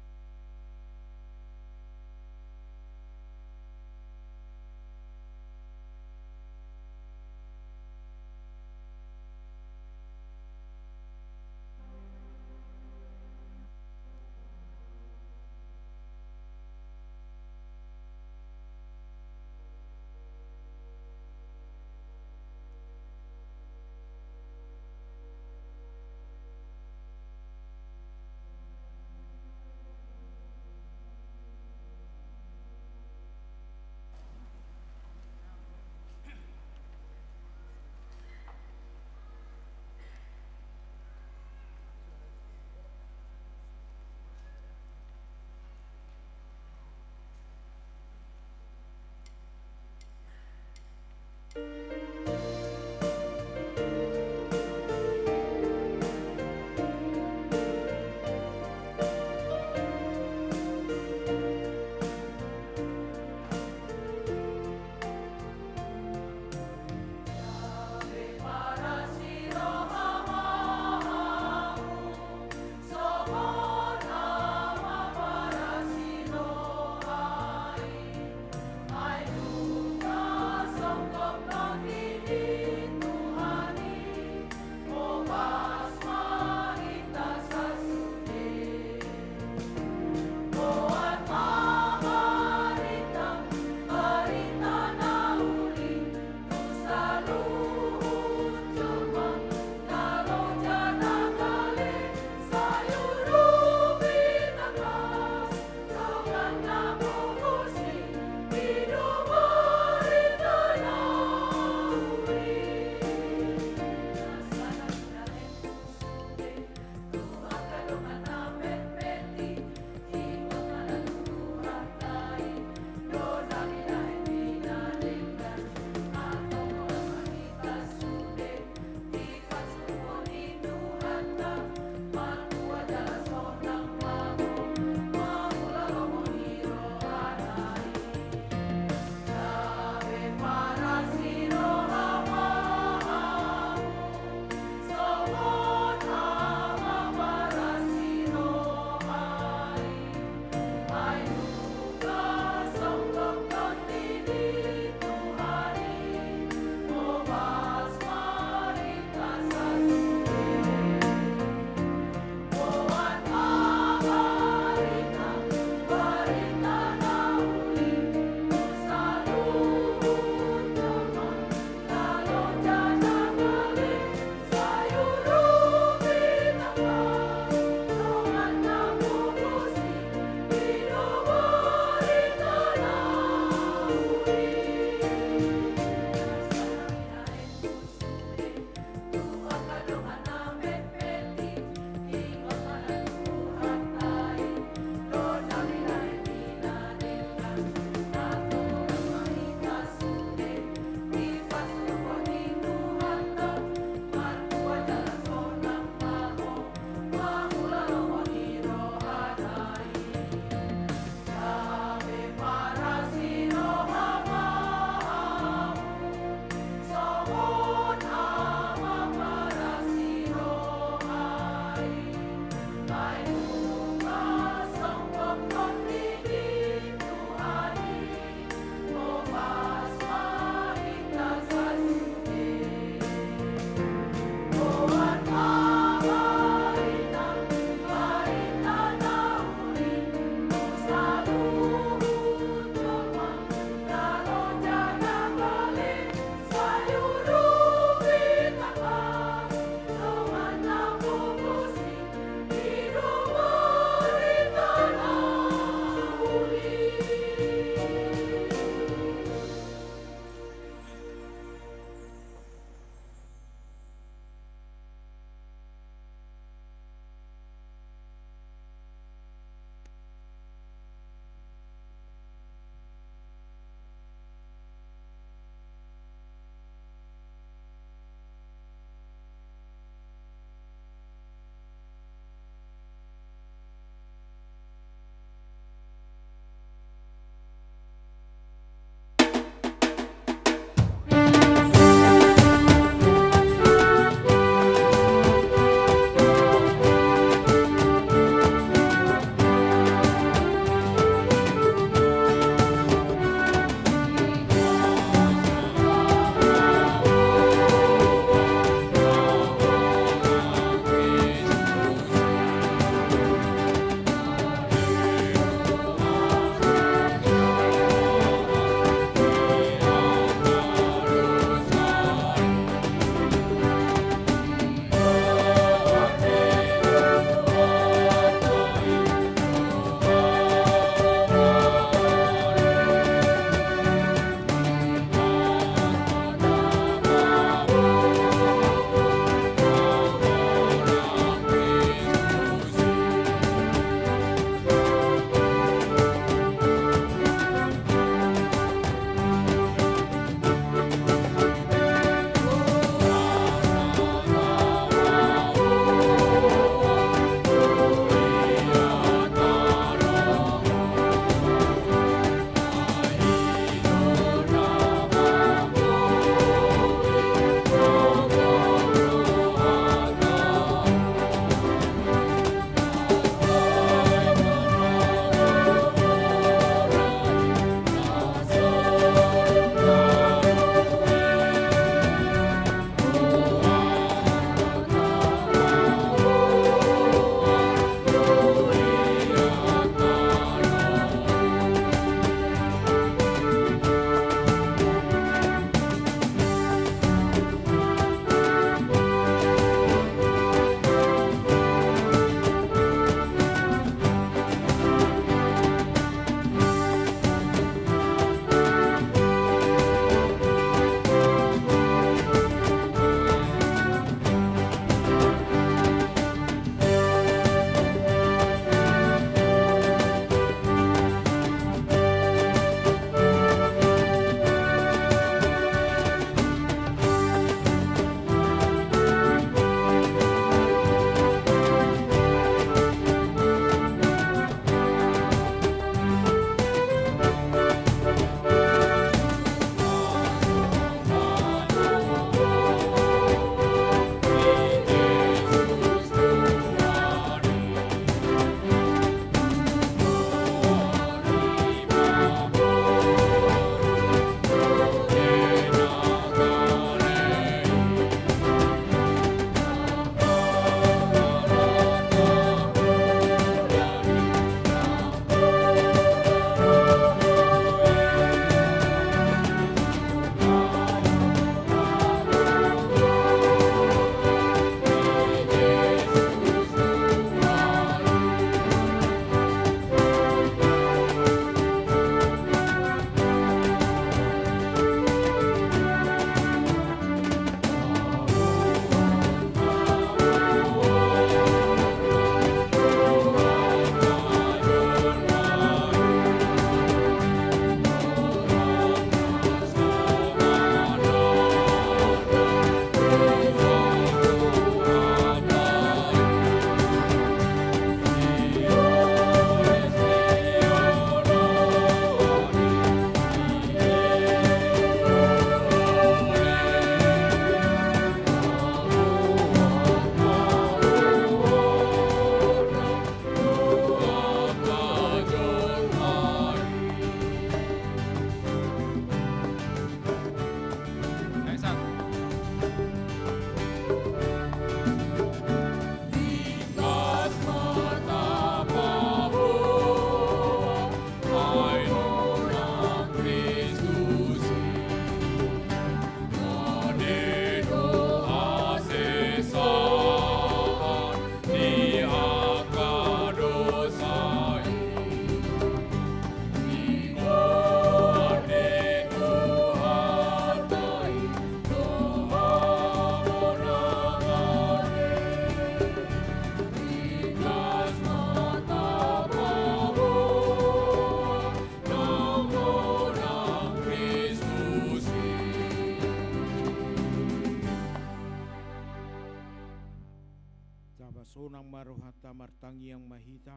Sonang ma rohanta, martangiang ma hita.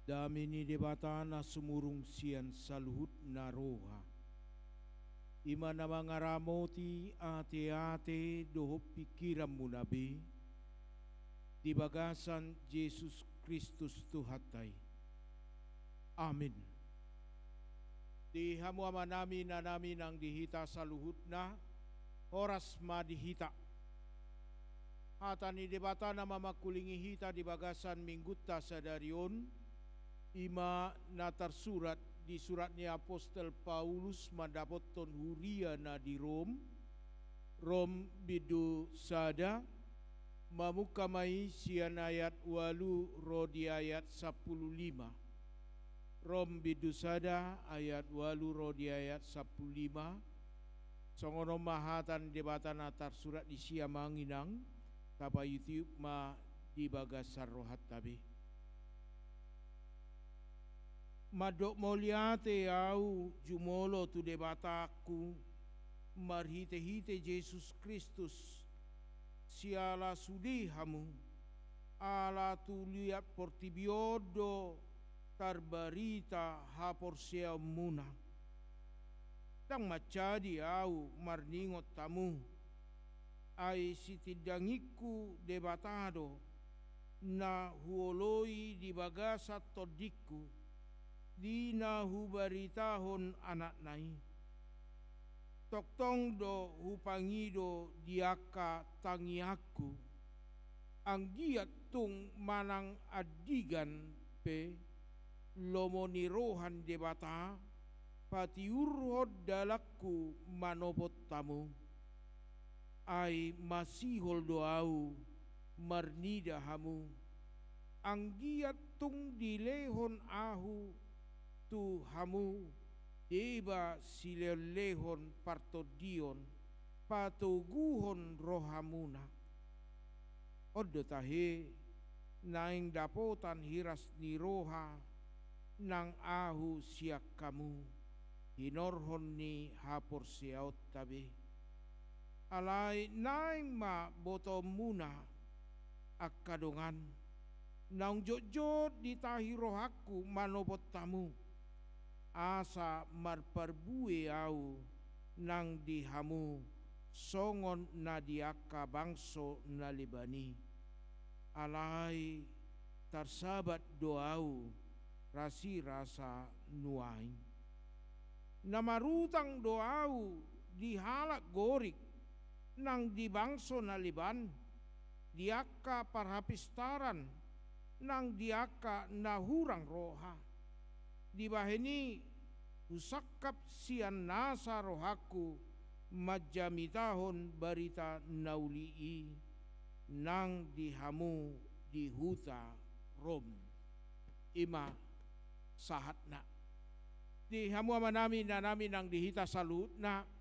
Dame ni Debata na sumurung sian saluhutna roha, i ma na mangaramoti ateate dohot pingkiranmuna be, di bagasan Jesus Kristus Tuhanta i. Amin. Di hamu amanami, inanami nang di hita saluhutna, horas ma di hita. Hata ni Debata na mamangkulingi hita di bagasan Minggunta sadari on, i ma na tarsurat di surat ni apostel Paulus mandapothon huria na di Rom, Rom bindu sada, mamungka ma i sian ayat ualu ro di ayat sampulu lima. Rom bindu sada ayat ualu ro di ayat sampulu lima. Songon on ma hata ni Debata na tarsurat disi, amang inang, tapaihutihut ma di bagasan rohanta be. Mandok mauliate ahu jumolo tu Debatangku, marhitehite Jesus Kristus, siala sude hamu, ala tu liat portibi on do tarbarita haporseaonmuna. Ndang mansadi ahu marningot hamu, ai sitindangingku Debata do, na huoloi di bagasan tondingku, di na hubaritahon Anakna i. Tongtong do hupangido di angka tangiangku, anggiat tung manang andigan pe, lomo ni roha ni Debata, patiurhon dalanku manopot hamu. Ai masihol do ahu marnida hamu, anggiat tung dilehon ahu tu hamu deba silehonlehon partondion patoguhon rohamuna. On do tahe naeng dapotan hiras ni roha nang ahu sian hamu, hinorhon ni haporseaonta be. Alai naeng ma botoonmuna, angka dongan, naung jotjot ditahi rohangku manopot hamu, asa marparbue ahu nang di hamu songon na di angka bangso na leban i. Alai tarsabat do ahu rasirasa nuaeng. Na marutang do ahu di halak Gorik nang di bangso na leban, di angka parhapistaran nang di angka na hurang roha. Dibahen i husangkap sian nasa rohangku manjamitahon barita na uli i nang di hamu di huta Rom. I ma sahatna. Di hamu amanami, inanami nang di hita saluhutna,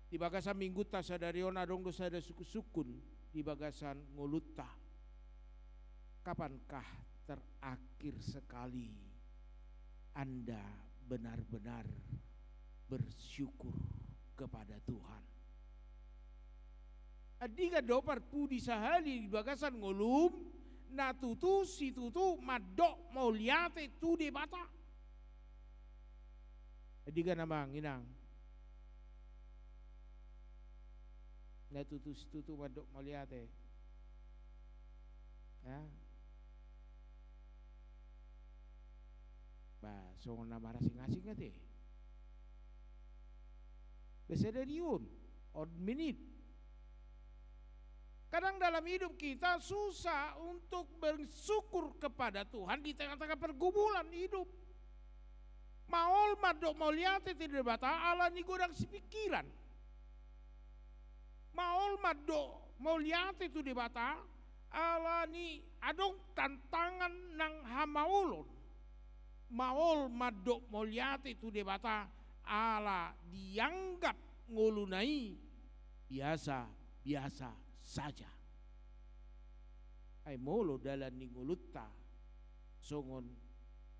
di bagasan Minggunta sadari on adong do sada sungkunsungkun di bagasan ngolunta. Kapankah terakhir sekali Anda benar-benar bersyukur kepada Tuhan? Andigan do parpudi sahali di bagasan ngolum na tutu situtu mandok mauliate tu Debata? Andigan, amang inang, na tutu situtu mandok mauliate? Ya. Ba songon na marasing-asing ate. Ba sadari on, on minit. Kadang dalam hidup kita susah untuk bersyukur kepada Tuhan di tengah-tengah pergumulan hidup. Maol mandok mauliate tu Debata ala ni godang sipingkiran. Maol mandok mauliate tu Debata ala ni adong tantangan nang hamaolon. Maol mandok mauliate tu Debata ala dianggap ngoluna i biasa-biasa saja. Ai molo dalan ni ngolunta songon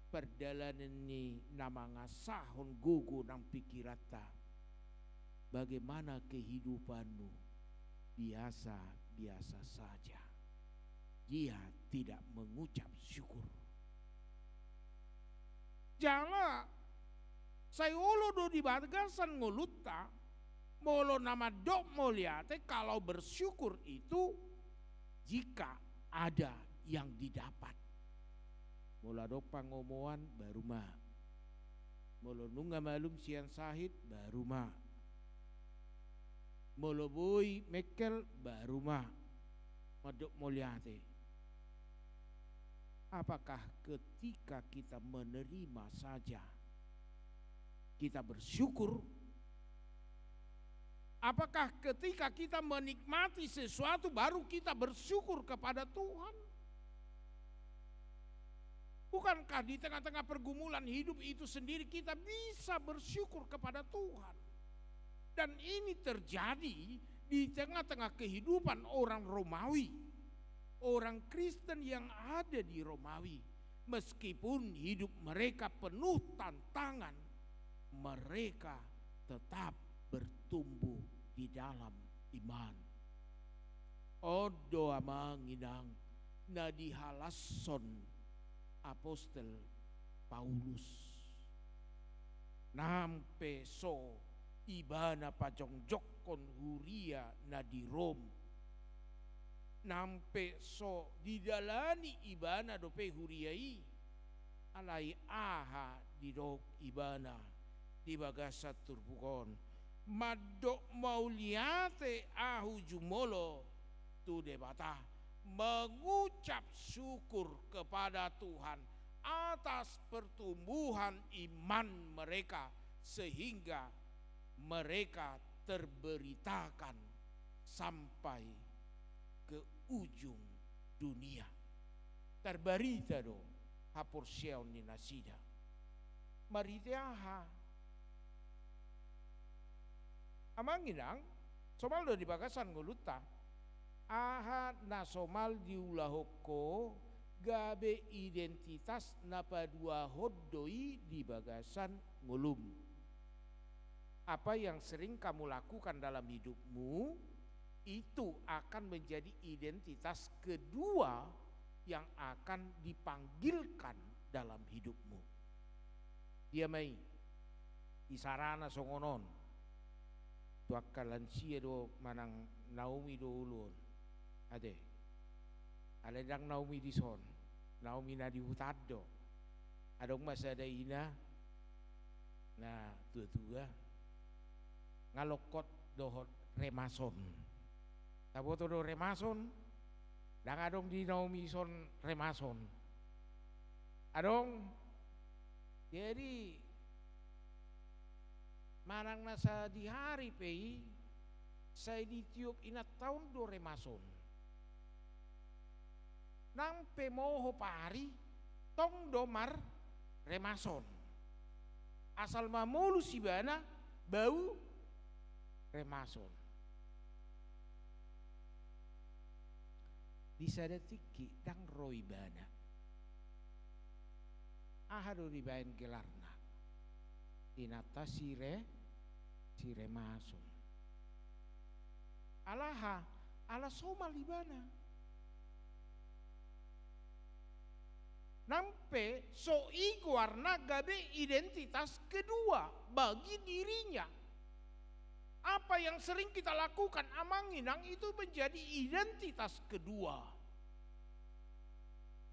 pardalanan ni na mangasahon gogo nang pingkiranta, bagaimana kehidupanmu? Biasa-biasa saja. dia tidak mengucap syukur. Jala sai olo do di bagasan ngolunta, molo na mandok mauliate, kalau bersyukur itu jika ada yang didapat. Molo adong pangomoan, baru ma. Molo nunga malum sian sahit, baru ma. Molo boi mengkel, baru ma mandok mauliate. Apakah ketika kita menerima saja kita bersyukur? Apakah ketika kita menikmati sesuatu baru kita bersyukur kepada Tuhan? Bukankah di tengah-tengah pergumulan hidup itu sendiri kita bisa bersyukur kepada Tuhan? Dan ini terjadi di tengah-tengah kehidupan orang Romawi, orang Kristen yang ada di Romawi. Meskipun hidup mereka penuh tantangan, mereka tetap bertumbuh di dalam iman. On do, amang inang, na dihalashon apostel Paulus. Nang pe so ibana pajongjongkon huria na di Rom, nang pe so didalani ibana dope huria i, alai aha didok ibana di bagasan turpuk on? Mandok mauliate ahu jumolo tu Debata, mengucap syukur kepada Tuhan atas pertumbuhan iman mereka, sehingga mereka terberitakan sampai ke ujung dunia. Tarbarita do haporseaon ni nasida. Marhite aha? Amang inang, somal do di bagasan ngolunta. Aha na somal diulahon ho, gabe identitas na paduahon do i di bagasan ngolum. Apa yang sering kamu lakukan dalam hidupmu, itu akan menjadi identitas kedua yang akan dipanggilkan dalam hidupmu. Dia ma i, isarana songon on. Tu angka lansia do manang Naomi do olo on. Ate. Alai ndang Naomi dison. Naomi na di huta do. Adong ma sada ina na tua-tua, nga lokot dohot remason. Taboto do remason? Ndang adong di Naomi ison remason. Adong. Jadi manang na sadihari pe i, sai ditiop inanta on do remason. Nang pe mohop ari, tong do marremason. Asal mamolus ibana, bau remason. Di sada tingki ndang ro ibana. Aha do dibaen gelarna? Inanta si re-, si remason. Ala aha? Ala somal ibana. Nang pe so i goarna gabe identitas kedua bagi dirinya. Apa yang sering kita lakukan, amang inang, itu menjadi identitas kedua.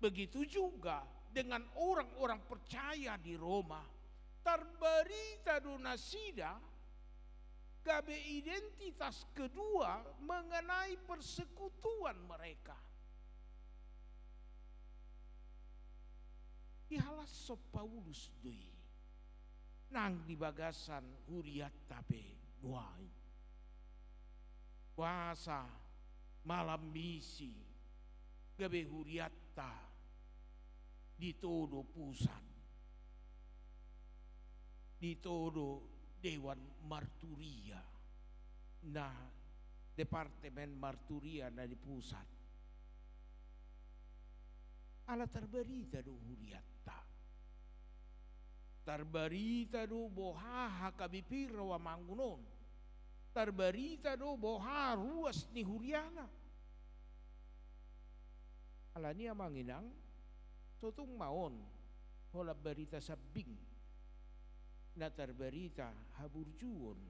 Begitu juga dengan orang-orang percaya di Roma. Tarbarita do nasida gabe identitas kedua mengenai persekutuan mereka. Dihalashon Paulus do i nang di bagasan hurianta pe nuaeng. Puasa malam minggu, gabe hurianta ditodo pusat, ditodo Dewan Marturia, na Departemen Marturia na di pusat. Ala tarbarita do hurianta. Tarbarita do boha HKBP Rawamangun on. Tarbarita do boha ruas ni huriana. Alani i, amang inang, so tung ma on holan barita sambing na tarbarita haburjuon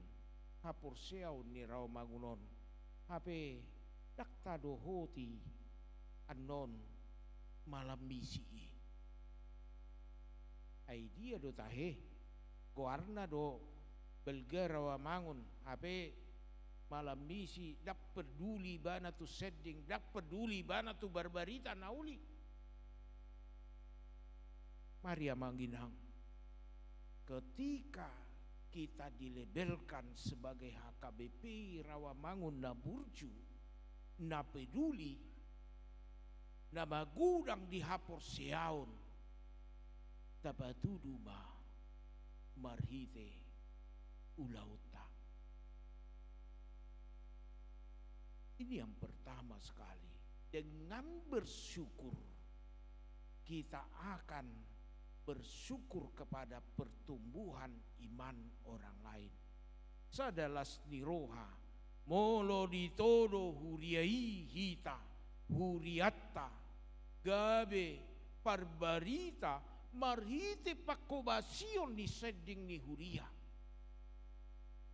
haporseaon ni Rawamangun on, hape ndang tadohoti annon malam misi i. Ai dia do tahe? Goarna do balga Rawamangun, hape malam misi ndang parduli ibana tu sending, ndang parduli ibana tu barbarita na uli. Mari, amang inang, ketika kita dilabelkan sebagai H K B P Rawamangun na burju, na peduli, na magodang di haporseaon, tapatudu ma marhite ulaonta. Ini yang pertama sekali. Dengan bersyukur, kita akan bersyukur kepada pertumbuhan iman orang lain. Sada las ni roha, molo ditodo huria i hita, hurianta gabe parbarita marhite pangkobasion ni sending ni huria.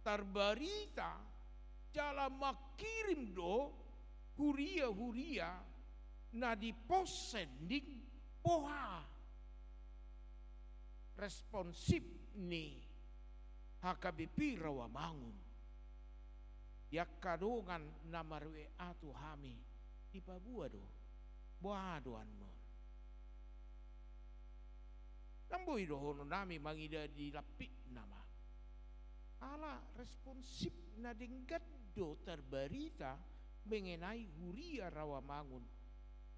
Tarbarita jala mangkirim do huria-huria na di pos sending. Boha responsif ni H K B P Rawamangun? Di angka dongan na mar-W A tu hami, dipaboa do. Boha do annon? Ndang boi dohononnami mangida di lampikna ma. Ala responsif na denggan do tarbarita mengenai huria Rawamangun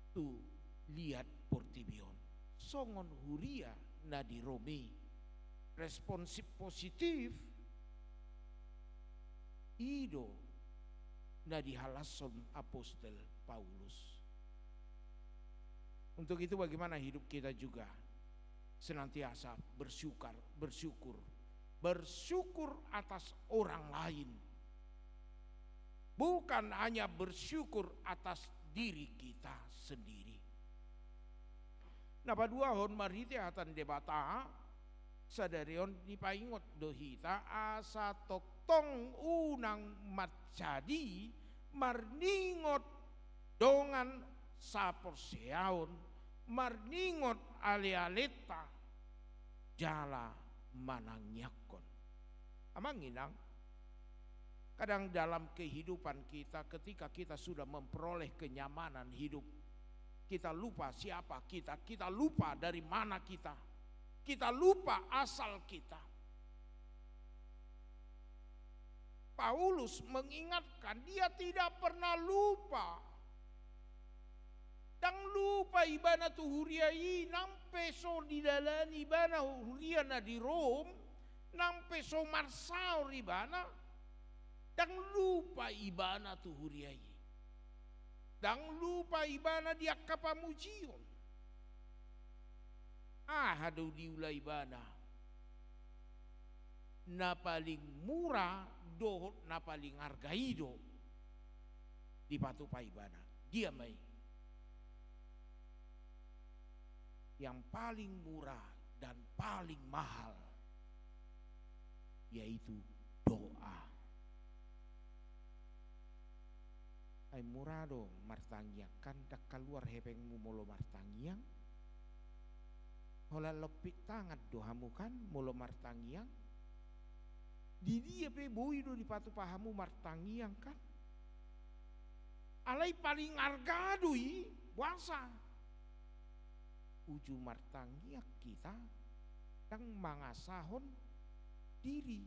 tu liat portibi on. Songon huria na di Rom i, responsif positif i do na dihalashon apostel Paulus. Untuk itu, bagaimana hidup kita juga senantiasa bersyukur, bersyukur, bersyukur atas orang lain, bukan hanya bersyukur atas diri kita sendiri. Na paduahon, marhite hata ni Debata, sadari on dipaingot do hita asa tongtong unang manjadi marningot dongan saporseaon, marningot ale-alenta, jala manangiangkon. Amang inang, kadang dalam kehidupan kita, ketika kita sudah memperoleh kenyamanan hidup, kita lupa siapa kita, kita lupa dari mana kita, kita lupa asal kita. Paulus mengingatkan, dia tidak pernah lupa. Ndang lupa ibana tu huria i, nang pe so didalani ibana huria na di Rom, nang pe so marsaor ibana, ndang lupa ibana tu huria i. Ndang lupa ibana di angka pamujion. Aha do diula ibana? Na paling mura dohot na paling arga i do dipatupa ibana. Dia ma i? Yang paling murah dan paling mahal, yaitu doa. Ai mura do martangiang, kan ndang kaluar hepengmu molo martangiang. Holan lompit tangan do hamu, kan, molo martangiang. Di dia pe boi do dipatupa hamu martangiang, kan. Alai paling arga do i, boasa? Uju martangiang hita ndang mangasahon diri,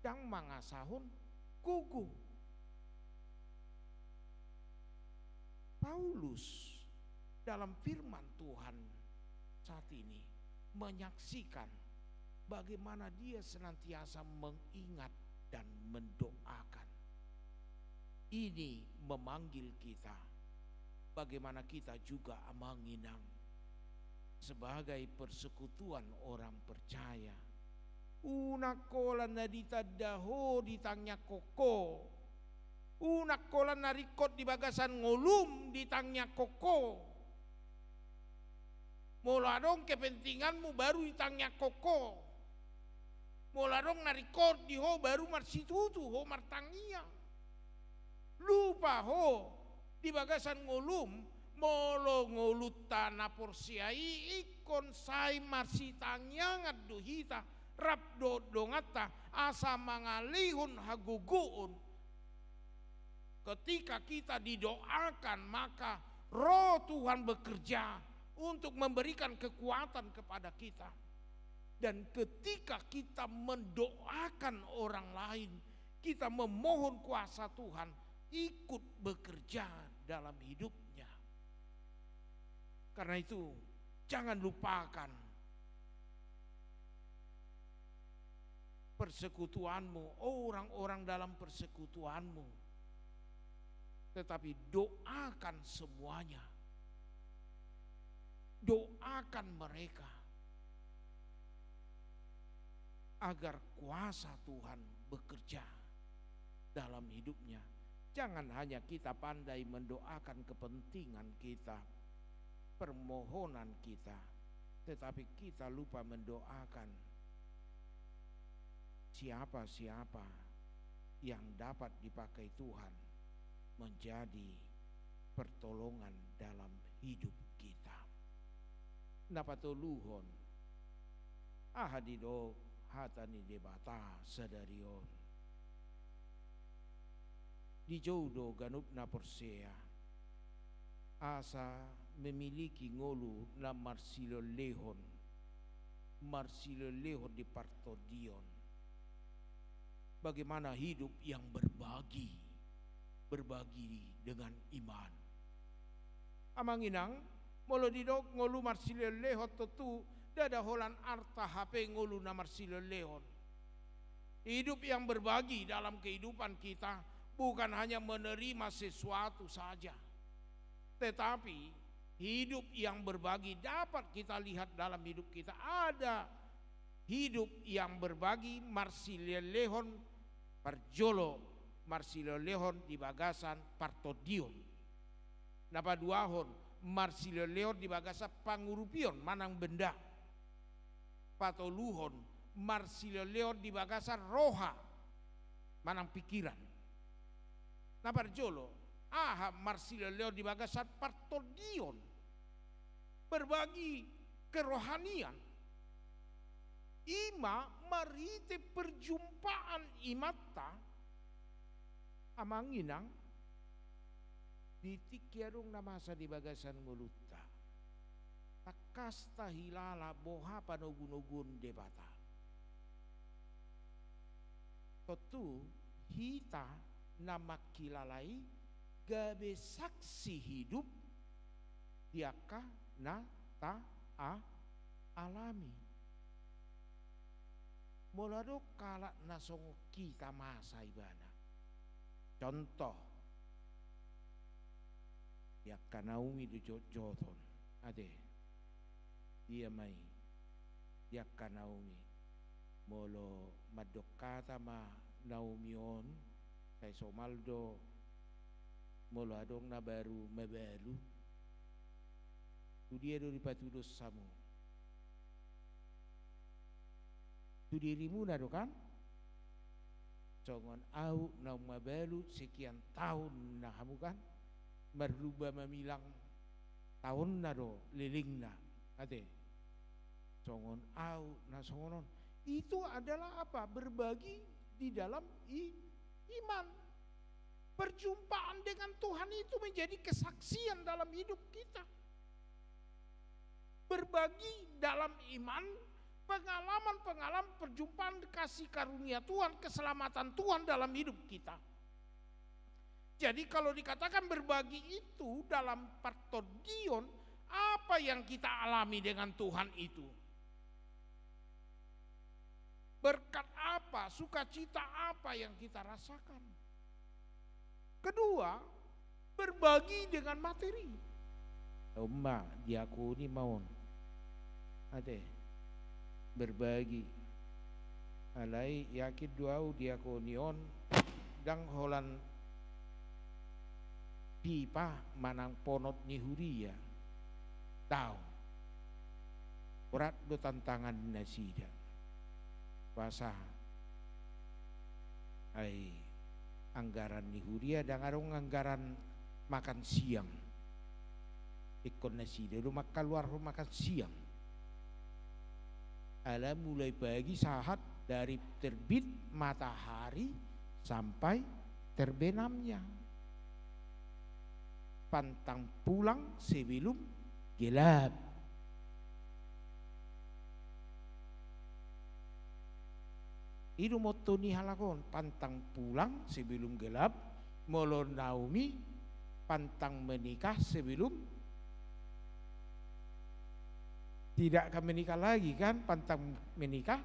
ndang mangasahon gogo. Paulus dalam firman Tuhan saat ini menyaksikan bagaimana dia senantiasa mengingat dan mendoakan. Ini memanggil kita, bagaimana kita juga, amang inang, sebagai persekutuan orang percaya. Unang holan na ditanda ho ditangiangkon ho. Unang holan na ringkot di bagasan ngolum ditangiangkon ho. Molo adong kepentinganmu baru ditangiangkon ho. Molo adong na ringkot di ho baru marsitutu ho martangiang. Lupa ho di bagasan ngolum, molo ngolunta na porsea i ingkon sai marsitangiangan do hita rap dohot donganta asa mangalehon hagogoon. Ketika kita didoakan, maka Roh Tuhan bekerja untuk memberikan kekuatan kepada kita. Dan ketika kita mendoakan orang lain, kita memohon kuasa Tuhan ikut bekerja dalam hidupnya. Karena itu, jangan lupakan persekutuanmu, orang-orang dalam persekutuanmu. Tetapi doakan semuanya. Doakan mereka agar kuasa Tuhan bekerja dalam hidupnya. Jangan hanya kita pandai mendoakan kepentingan kita, permohonan kita, tetapi kita lupa mendoakan siapa-siapa yang dapat dipakai Tuhan menjadi pertolongan dalam hidup kita. Na patoluhon, aha didok hata ni Debata sadari on? Dijou do ganup na porsea asa memiliki ngolu na marsilehonlehon, marsilehonlehon di partondion. Bagaimana hidup yang berbagi, berbagi dengan iman. Amang inang, molo didok ngolu marsilehonlehon, tontu ndada holan arta hape ngolu na marsilehonlehon. Hidup yang berbagi dalam kehidupan kita bukan hanya menerima sesuatu saja, tetapi hidup yang berbagi dapat kita lihat dalam hidup kita. Ada hidup yang berbagi marsilehonlehon, parjolo marsilehonlehon di bagasan partondion. Na paduahon, marsilehonlehon di bagasan pangurupion manang benda. Patoluhon, marsilehonlehon di bagasan roha manang pikiran. Na parjolo, aha marsilehonlehon di bagasan partondion, berbagi kerohanian. I ma marhite perjumpaan imanta, amang inang, di tingki adong na masa di bagasan ngolunta, tangkas tahilala boha panogunoguon Debata. Tontu hita na mangkilala i gabe saksi hidup di angka na ta a-, alami. Molo adong halak na songon hita masa ibana. Contoh, di angka Naomi do jotjoton. Ate, dia ma i, di angka Naomi. Molo mandok hata ma Naomi on, sai somal do molo adong na baru mabalu. Tu dia do dipatudos hamu? Tu dirimuna do kan? Songon au naung mabalu sekian taon na hamu kan? Marlumba mamilang taonna do lelengna. Ate. Songon au na songon on. Itu adalah apa? Berbagi di dalam i-, iman. Perjumpaan dengan Tuhan itu menjadi kesaksian dalam hidup kita. Berbagi dalam iman, pengalaman-pengalaman perjumpaan kasih karunia Tuhan, keselamatan Tuhan dalam hidup kita. Jadi, kalau dikatakan berbagi itu dalam partondion, apa yang kita alami dengan Tuhan itu? Berkat apa, sukacita apa yang kita rasakan? Kedua, berbagi dengan materi. On ma, diakoni ma on. Ate, berbagi. Alai yakin do au diakoni on ndang holan pipa manang ponot ni huria. Daong. Borat do tantangan nasida. Boasa? Ai anggaran ni huria ndang adong anggaran makan siang. Ingkon nasida do mangkaluarhon makan siang. Ala mulai pagi sahat dari terbit matahari sampai terbenamnya. Pantang pulang sebelum gelap. I do motto ni halak on, pantang pulang sebelum gelap, molo Naomi pantang menikah sebelum tidak akan menikah lagi kan, pantang menikah.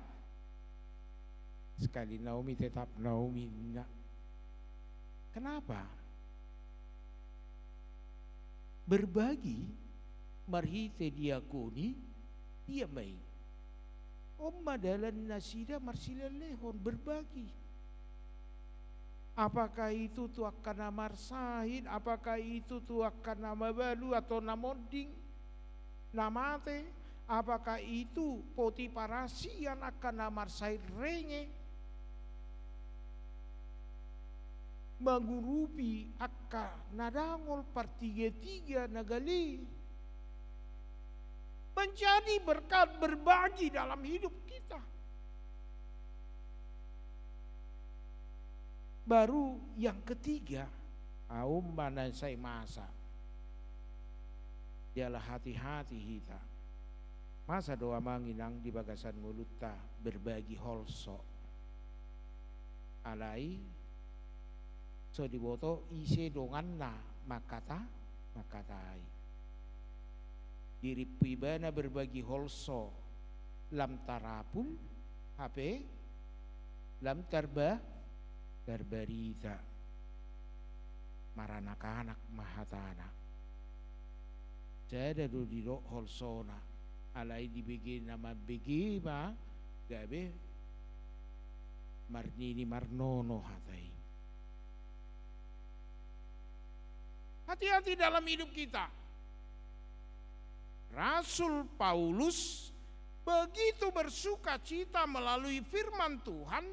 Sekali Naomi tetap Naomi, nak. Kenapa? Berbagi marhite diakoni dia ma i. On ma dalan nasida marsilehon, berbagi. Apakah itu tu angka na marsahit, apakah itu tu angka na mabalu atau na monding, na mate, apakah itu poti parasian angka na marsahit renge, mangurupi angka na dangol, partigatiga na gale. Menjadi berkat berbagi dalam hidup kita. Baru yang ketiga, on ma na sai masa. Jala hati-hati hita. Masa do amang inang di bagasan ngolunta berbagi holso. Alai so diboto ise donganna mangkata, mangkatai. Dirimpu ibana berbagi holso lam tarapul, hape lam tarba, tarbarita. Maranak-anak ma hatana. Sada do didok holsona, alai dibege na mambege ma gabe marnini marnono hata i. Hati-hati dalam hidup kita. Rasul Paulus begitu bersukacita melalui firman Tuhan,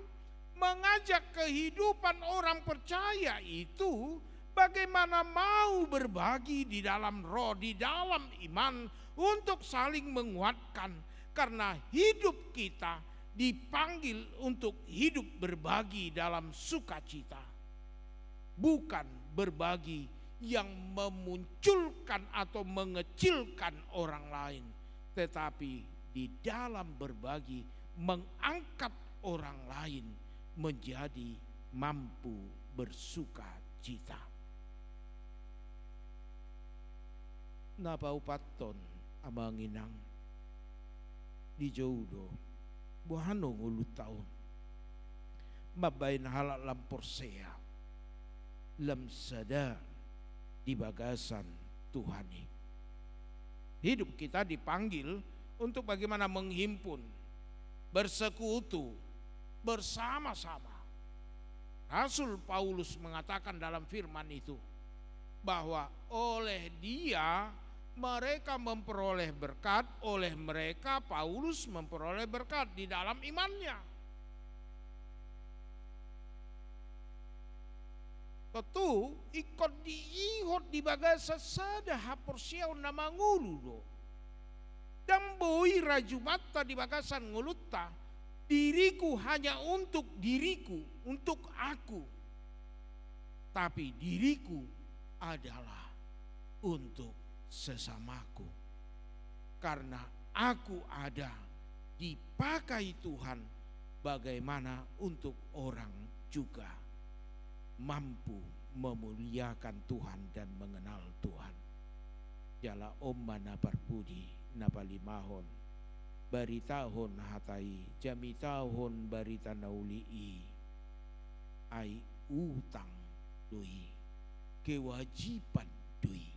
mengajak kehidupan orang percaya itu bagaimana mau berbagi di dalam roh, di dalam iman, untuk saling menguatkan, karena hidup kita dipanggil untuk hidup berbagi dalam sukacita, bukan berbagi yang memunculkan atau mengecilkan orang lain, tetapi di dalam berbagi mengangkat orang lain menjadi mampu bersukacita. Na paopathon, amang inang, dijou do boha do ngolunta on mambahen halak lam porsea, lam sada di bagasan Tuhan i. Hidup kita dipanggil untuk bagaimana menghimpun, bersekutu, bersama-sama. Rasul Paulus mengatakan dalam firman itu bahwa oleh dia mereka memperoleh berkat, oleh mereka Paulus memperoleh berkat di dalam imannya. Tontu ingkon diihut di bagasan sada haporseaon na mangolu do. Ndang boi rajumanta di bagasan ngolunta, diriku hanya untuk diriku, untuk aku. Tapi diriku adalah untuk sesamaku. Karena aku ada dipakai Tuhan bagaimana untuk orang juga mampu memuliakan Tuhan dan mengenal Tuhan. Jala on ma na parpudi, na palimahon, baritahon hata i, jamitahon barita na uli i, ai utang do i, kewajiban do i.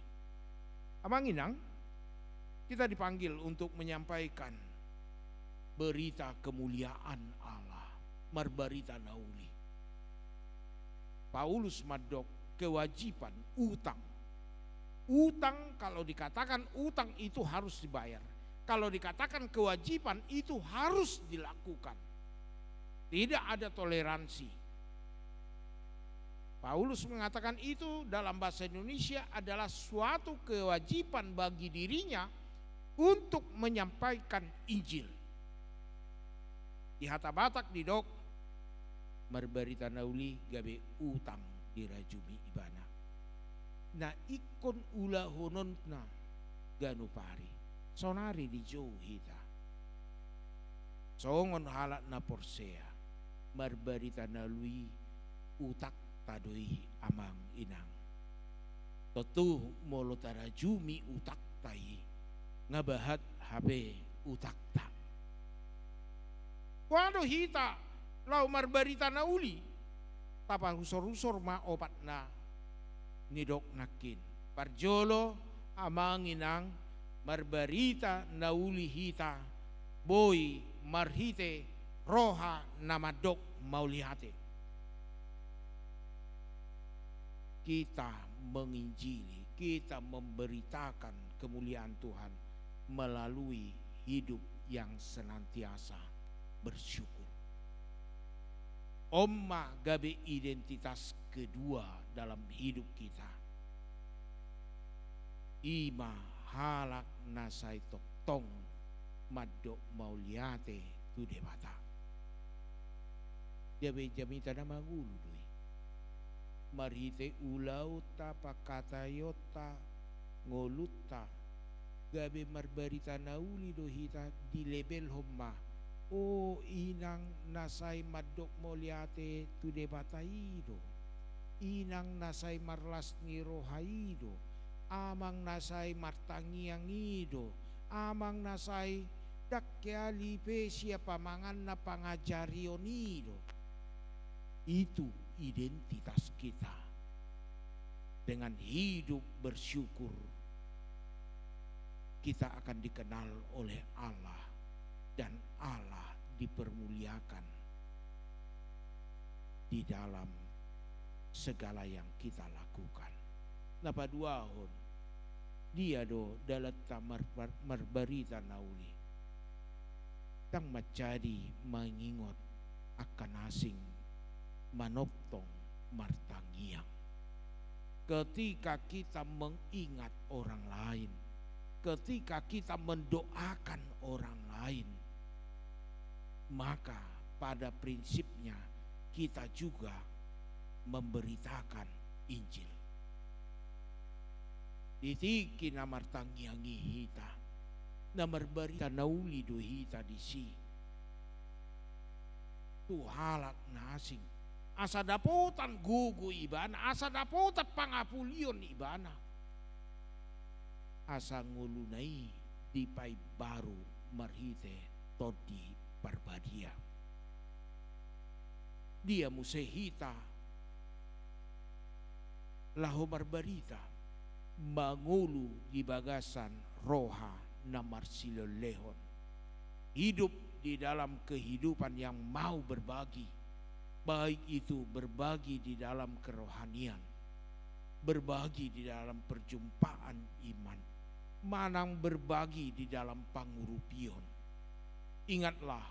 Amang inang, kita dipanggil untuk menyampaikan berita kemuliaan Allah, marbarita na uli. Paulus mandok kewajiban, utang. Utang, kalau dikatakan utang itu harus dibayar. Kalau dikatakan kewajiban, itu harus dilakukan. Tidak ada toleransi. Paulus mengatakan itu dalam bahasa Indonesia adalah suatu kewajiban bagi dirinya untuk menyampaikan Injil. Di hata Batak didok, marbarita na uli gabe utang dirajumi ibana. Na ingkon ulahononna ganup ari, saonari dijou hita. Songon halak na porsea, marbarita na uli utangta do i, amang inang. Tontu molo tarajumi utangta i, nga bahat hape utangta. Boha do hita laho marbarita na uli? Tapausor-usor ma opat na nidok nangkin. Parjolo, amang inang, marbarita na uli hita boi marhite roha na mandok mauliate. Kita menginjili, kita memberitakan kemuliaan Tuhan melalui hidup yang senantiasa bersyukur. On ma gabe identitas kedua dalam hidup kita. I ma halak na sai tongtong mandok mauliate tu Debata. Gabe jamita na mangolu do i. Marhite ulaonta, pangkataionta, ngolunta, gabe marbarita na uli do hita, dilebelhon ma. O inang na sai mandok mauliate tu Debata i do. Inang na sai marlas ni roha i do. Amang na sai martangiang i do. Amang na sai dang keali pe sian pamanganna pangajarion i do. Itu identitas kita. Dengan hidup bersyukur, kita akan dikenal oleh Allah dan Allah dipermuliakan di dalam segala yang kita lakukan. Na paduahon, dia do dalanta mar-, mar-, marbarita na uli. Ndang manjadi mangingot angka na asing, manongtong martangiang. Ketika kita mengingat orang lain, ketika kita mendoakan orang lain, maka pada prinsipnya kita juga memberitakan Injil. Di tingki na martangiang i hita, na marbarita na uli do hita disi tu halak na asing, asa dapotan gogo ibana, asa dapotan pangapulion ibana, asa ngoluna i dipaimbaru marhite Tondi Parbadia. Dia muse hita laho marbarita, mangolu di bagasan roha na marsilehonlehon. Hidup di dalam kehidupan yang mau berbagi, baik itu berbagi di dalam kerohanian, berbagi di dalam perjumpaan iman, manang berbagi di dalam pangurupion. Ingatlah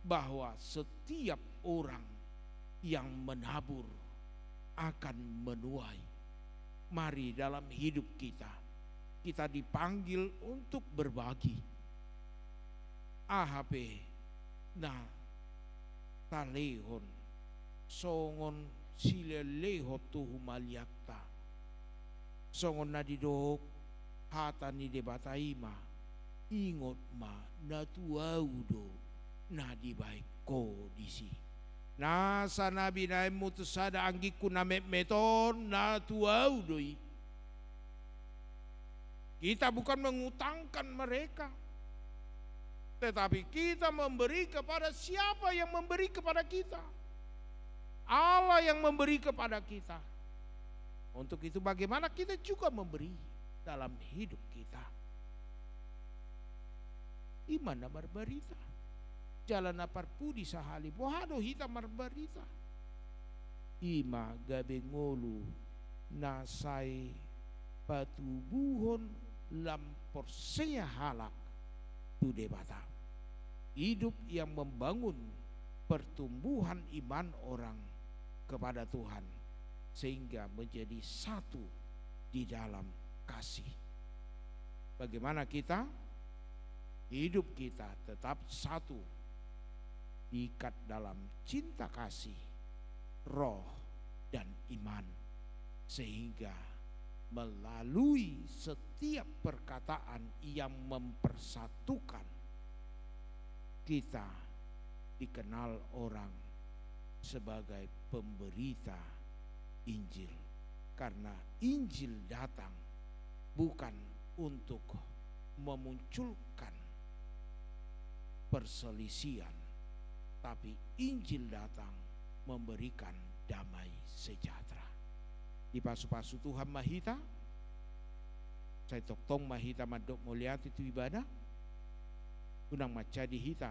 bahwa setiap orang yang menabur akan menuai. Mari, dalam hidup kita, kita dipanggil untuk berbagi. Aha pe na talehon songon silehonlehon tu humaliangta. Songon na didok hata ni Debata i ma, ingot ma, na tu ahu do na dibahen ho disi. Nasa na binahenmu tu sada anggingku na metmet on, na tu ahu do i. Kita bukan mengutangkan mereka, tetapi kita memberi kepada siapa yang memberi kepada kita. Allah yang memberi kepada kita. Untuk itu, bagaimana kita juga memberi dalam hidup kita. I ma na marbarita. Jala na parpudi sahali, boha do hita marbarita? I ma gabe ngolu na sai patubuhon lam porsea halak tu Debata. Hidup yang membangun pertumbuhan iman orang kepada Tuhan, sehingga menjadi satu di dalam kasih. Bagaimana kita? Hidup kita tetap satu, diikat dalam cinta kasih, roh, dan iman, sehingga melalui setiap perkataan yang mempersatukan, kita dikenal orang sebagai pemberita Injil. Karena Injil datang bukan untuk memunculkan perselisihan, tapi Injil datang memberikan damai sejahtera. Dipasupasu Tuhan ma hita, sai tongtong ma hita mandok mauliate tu Ibana. Unang mansai hita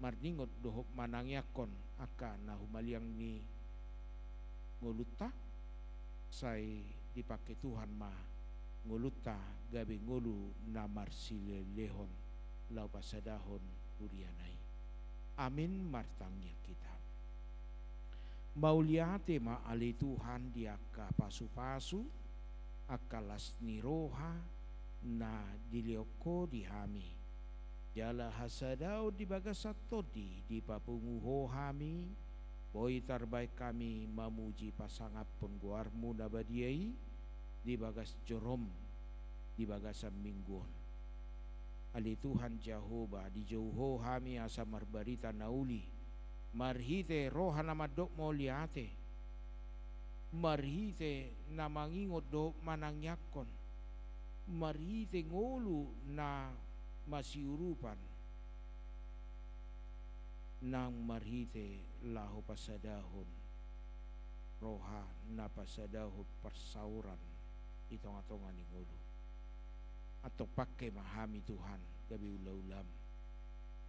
marningot dohot manangiangkon angka na humaliang ni ngolunta, sai dipangke Tuhan ma ngolunta gabe ngolu na marsilelehon laho pasadahon huriana i. Amin. Martangiang hita. Mauliate ma ale Tuhan di angka pasupasu, angka las ni roha na dilehon Ho di hami. Jala hasadaon di bagasan tondi dipapungu Ho hami, boi tarbahen hami mamuji pasangaphon goarMu na badia i di bagas jorom di bagasan minggu on. Ale Tuhan Jahowa, dijou Ho hami asa marbarita na uli, marhite roha na mandok mauliate, marhite na mangingot dohot manangiangkon, marhite ngolu na masiurupan, nang marhite laho pasadahon roha na pasadahon parsaoran di tongatonga ni ngolu. Antong pangke ma hami Tuhan gabe ulaulaM.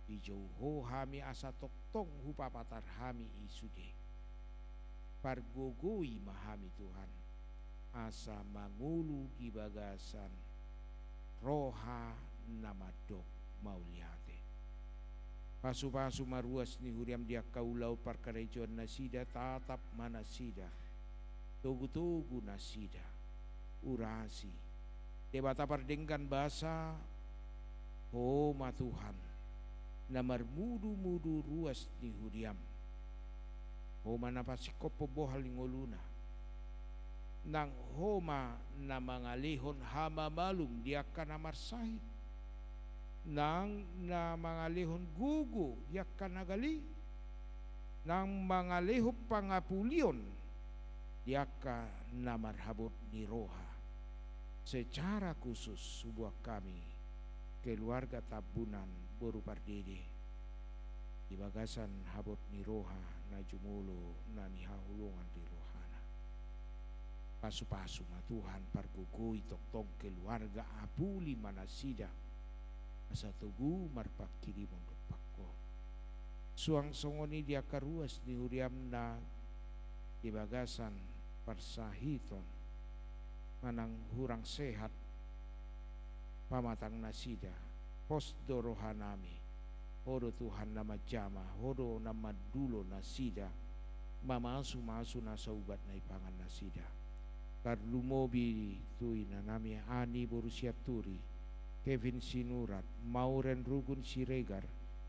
Dijou Ho hami asa tongtong hupapatar hami i sude. Pargogoi ma hami Tuhan, asa mangolu di bagasan roha na mandok mauliate. Pasupasu ma ruas ni huriaM di angka ulaon parkarejoan nasida, tatap ma nasida, togutogu nasida, urasi. Debata pardenggan basa, Ho ma Tuhan na marmudumudu ruas ni huriaM. Ho ma na pasingkophon bohal ni ngoluna. Nang Ho ma na mangalehon hamamalum di angka na marsahit, nang na mangalehon gogo di angka na gale, nang mangalehon pangapulion di angka na marhabot ni roha. Secara khusus huboan hami keluarga Tambunan boru Pardede di bagasan habot ni roha na jumolo na nihaholongan di rohana. Pasupasu ma Tuhan, pargogoi tongtong keluarga, apuli ma nasida asa togu marpanghirimon dompak Ho. Suang songon i di angka ruas ni huriaM na di bagasan parsahiton manang hurang sehat pamatang nasida. Pos do rohanami, Ho do Tuhan na manjama, Ho do na mandulo nasida, mamasumasu nasa ubat na ipangan nasida. Tarlumobi tu inanami Ani boru Sianturi, Kevin Sinurat, Mauren Rugun Siregar,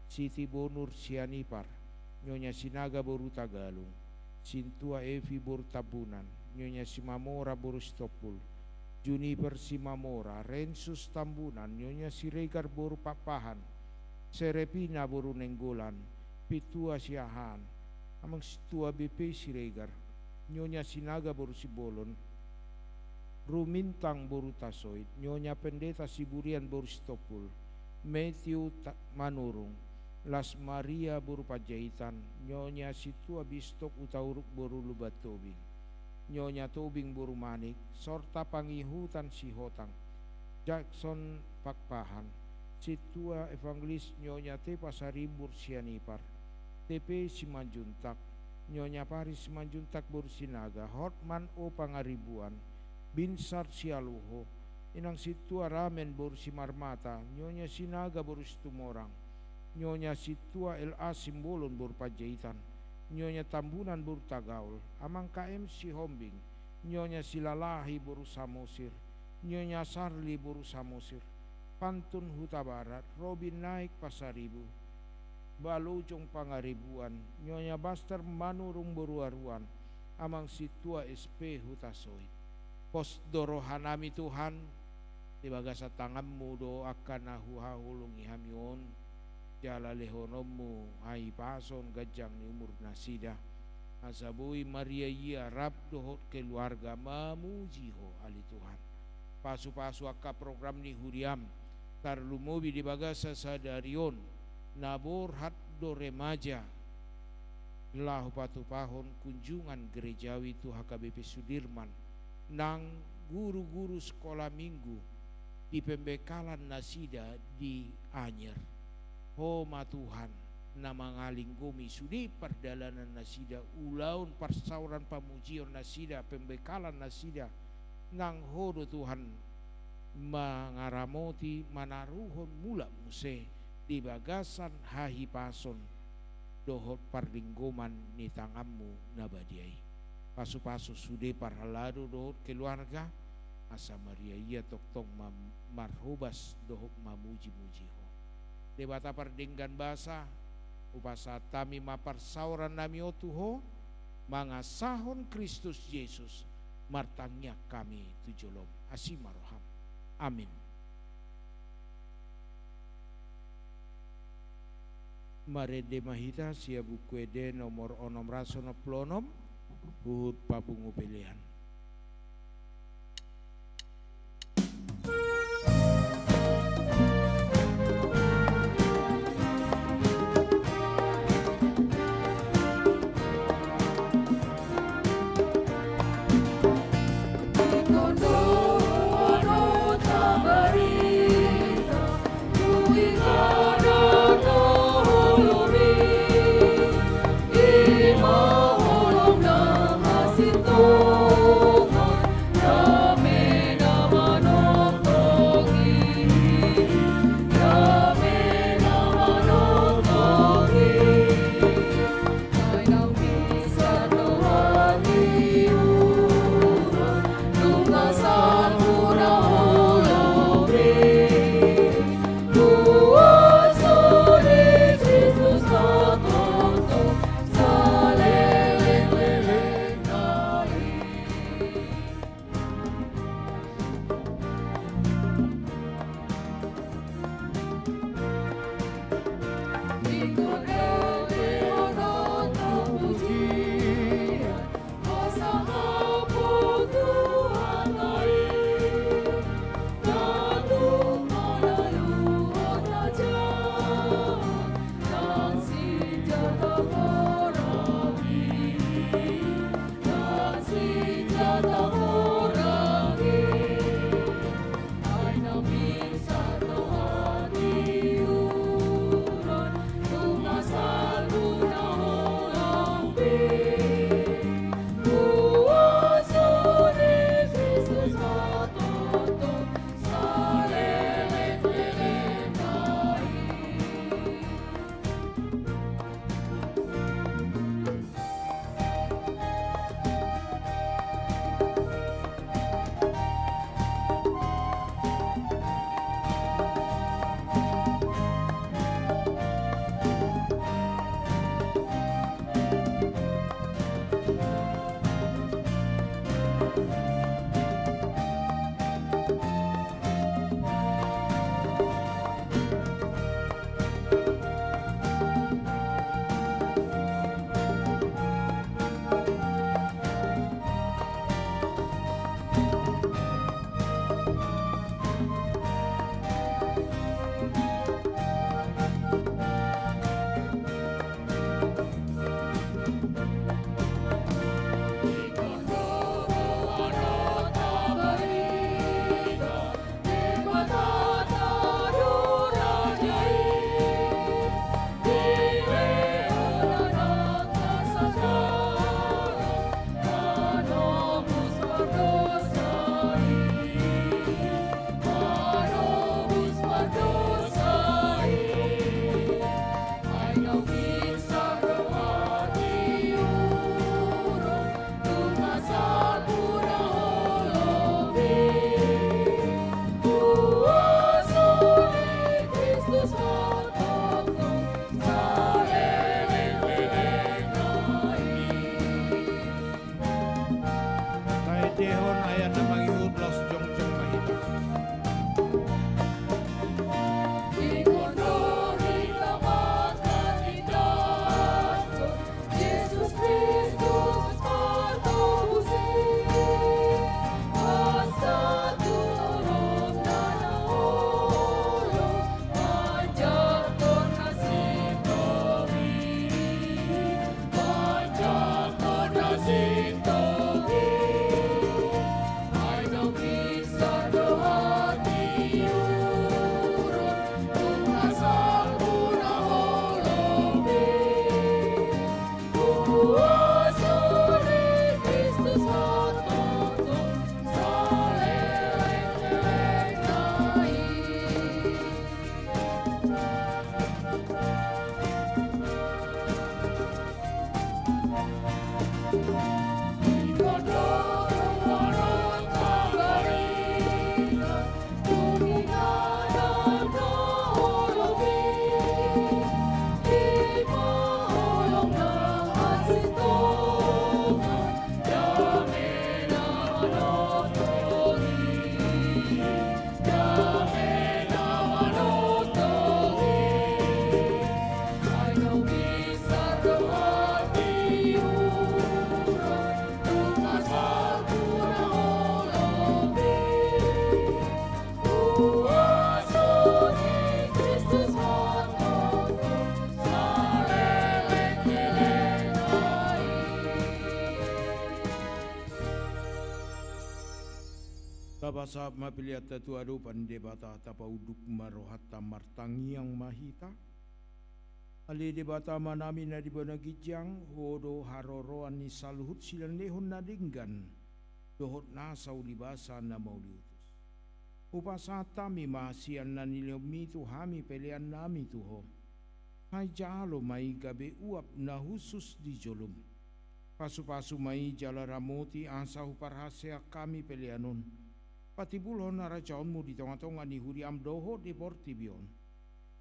Siti Bonur Sianipar, Nyonya Sinaga boru Tagalung, Sintua Evi boru Tambunan, Nyonya Simamora boru Sitompul, Juniper Simamora, Rensus Tambunan, Nyonya Siregar boru Pakpahan, Serepina boru Nainggolan, Pintua Siahaan, Amang Sintua B P Siregar, Nyonya Sinaga boru Simbolon, Rumintang boru Tasoit, Nyonya Pendeta Siburian boru Sitompul, Matthew Ta-, Manurung, Las Maria boru Panjaitan, Nyonya Sintua Bistok Hutauruk boru Lumban Tobing, Nyonya Tobing boru Manik, Sorta Pangihutan Sihotang, Jackson Pakpahan, Sintua Evangelis Nyonya T Pasaribu Sianipar, T P Simanjuntak, Nyonya Paris Simanjuntak boru Sinaga, Hotman O Pangaribuan, Binsar Sialuho, Inang Sintua Ramen boru Simarmata, Nyonya Sinaga boru Situmorang, Nyonya Sintua L A Simbolon boru Panjaitan, Nyonya Tambunan boru Tagaol, Amang K M Sihombing, Nyonya Silalahi boru Samosir, Nyonya Sarli boru Samosir, Pantun Hutabarat, Robin Naik Pasaribu, Balojong Pangaribuan, Nyonya Baster Manurung boru Aruan, Amang Sintua S P Hutasoit. Pos do rohanami Tuhan, di bagasan tanganmu do angka na huhaholongi hami on, jala lehononmu hahipason ganjang ni umur nasida, asa boi marria ia rap dohot keluarga mamuji ho ale Tuhan. Pasupasu angka program ni huriam, tarlumobi di bagasan sadari on, na borhat do remaja laho patupahon kunjungan gerejawi tu H K B P Sudirman, nang guru-guru sekolah minggu di pembekalan nasida di Anyer. Ho ma Tuhan, na mangalinggomi sude pardalanan nasida, ulaon parsaoran pamujion nasida, pembekalan nasida, nang Ho do Tuhan mangaramoti, manaruhon mulak muse di bagasan hahipason dohot parlinggoman ni tanganmu na badia i. Pasupasu sude parhalado dohot keluarga, asa maria ia tongtong mam-, marhobas dohot mamujimuji Ho. Debata pardenggan basa, hupasahat hami ma parsaorannami on tu Ho, mangasahon Kristus Jesus, martangiang hami tu jolom. Asi ma roham. Amin. Marende ma hita sian Buku Ende nomor onom ratus onom pulu onom, huhut papungu pelean. Dehon ayat na mangihut, laos jongjong ma hita. Tapasahat ma peleanta tu adopan Debata, tapaunduk ma rohanta, martangiang ma hita. Ale Debata Amanami na di banua ginjang, Ho do haroroan ni saluhut silehonlehon na denggan dohot nasa ulibasa na mauliutus. Hupasahat hami ma sian na nilehonMi tu hami peleannami tu Ho. Sai jalo ma i gabe uap na hushus di joloM. Pasupasu ma i jala ramoti asa huparhaseang hami pelean on, patimbulhon harajaonMu di tongatonga ni huriaM dohot di portibi on.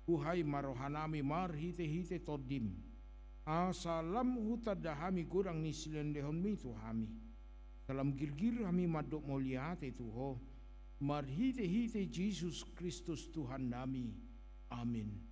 Buhai ma rohanami marhitehite TondiM, asa lam hutanda hami godang ni silehonlehonMi tu hami. Asa lam girgir hami mandok mauliate tu Ho, marhitehite Jesus Kristus Tuhannami. Amin.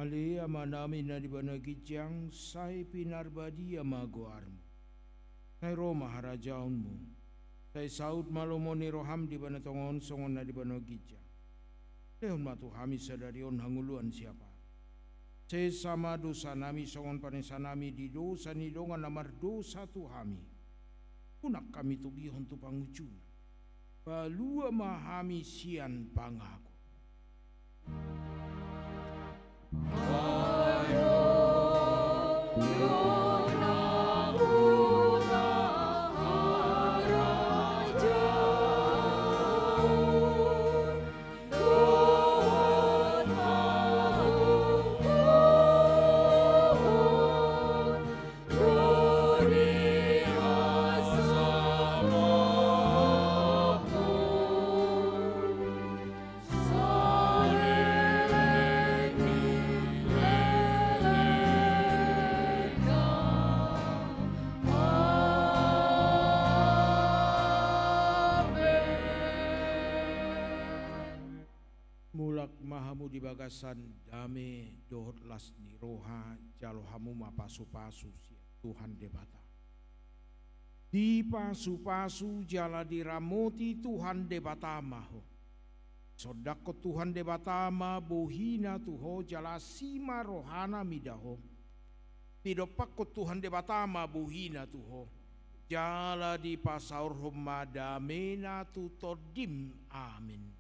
Ale Amanami na di banua ginjang, sai pinarbadia ma goarMu. Sai ro ma harajaonMu. Sai saut ma lomo ni rohaM di banua tonga on songon na di banua ginjang. Lehon ma tu hami sadari on hangoluan siapari. Sesa ma dosanami songon panesanami di dosa ni dongan na mardosa tu hami. Unang hami togihon tu pangunjunan. Palua ma hami sian pangago. Mulak ma hamu di bagasan dame dohot las ni roha, jalo hamu ma pasupasu sian Tuhan Debata. Dipasupasu jala diramoti Tuhan Debata ma ho. Sondanghon Tuhan Debata ma bohina tu ho jala asi ma rohana mida ho. Didompakhon Tuhan Debata ma bohina tu ho. Jala dipasaorhon ma damena tu tondim. Amin.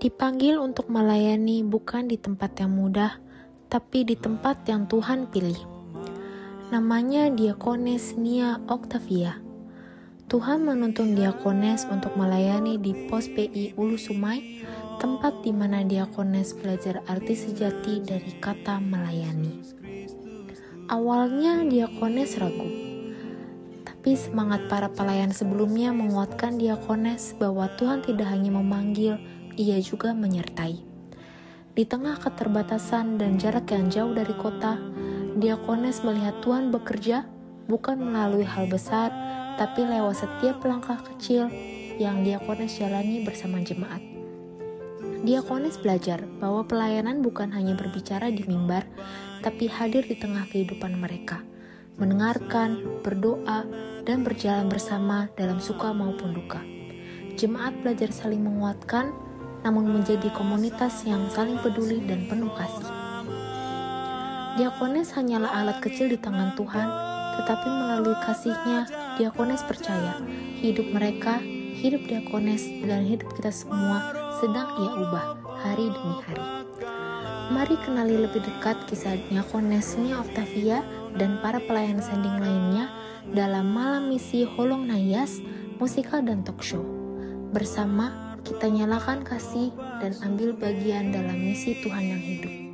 Dipanggil untuk melayani bukan di tempat yang mudah, tapi di tempat yang Tuhan pilih. Namanya Diakones Nia Octavia. Tuhan menuntun Diakones untuk melayani di Pos P I Ulu Sumai, tempat di mana Diakones belajar arti sejati dari kata melayani. Awalnya Diakones ragu, tapi semangat para pelayan sebelumnya menguatkan Diakones bahwa Tuhan tidak hanya memanggil, Ia juga menyertai. Di tengah keterbatasan dan jarak yang jauh dari kota, Diakones melihat Tuhan bekerja bukan melalui hal besar, tapi lewat setiap langkah kecil yang Diakones jalani bersama jemaat. Diakones belajar bahwa pelayanan bukan hanya berbicara di mimbar, tapi hadir di tengah kehidupan mereka, mendengarkan, berdoa, dan berjalan bersama dalam suka maupun duka. Jemaat belajar saling menguatkan, namun menjadi komunitas yang saling peduli dan penuh kasih. Diakones hanyalah alat kecil di tangan Tuhan, tetapi melalui kasih-Nya, Diakones percaya hidup mereka, hidup Diakones, dan hidup kita semua sedang Ia ubah hari demi hari. Mari kenali lebih dekat kisah Diakones Nia Octavia dan para pelayan sending lainnya dalam Malam Misi Holong Na Ias, musikal dan talk show. Bersama, kita nyalakan kasih dan ambil bagian dalam misi Tuhan yang hidup.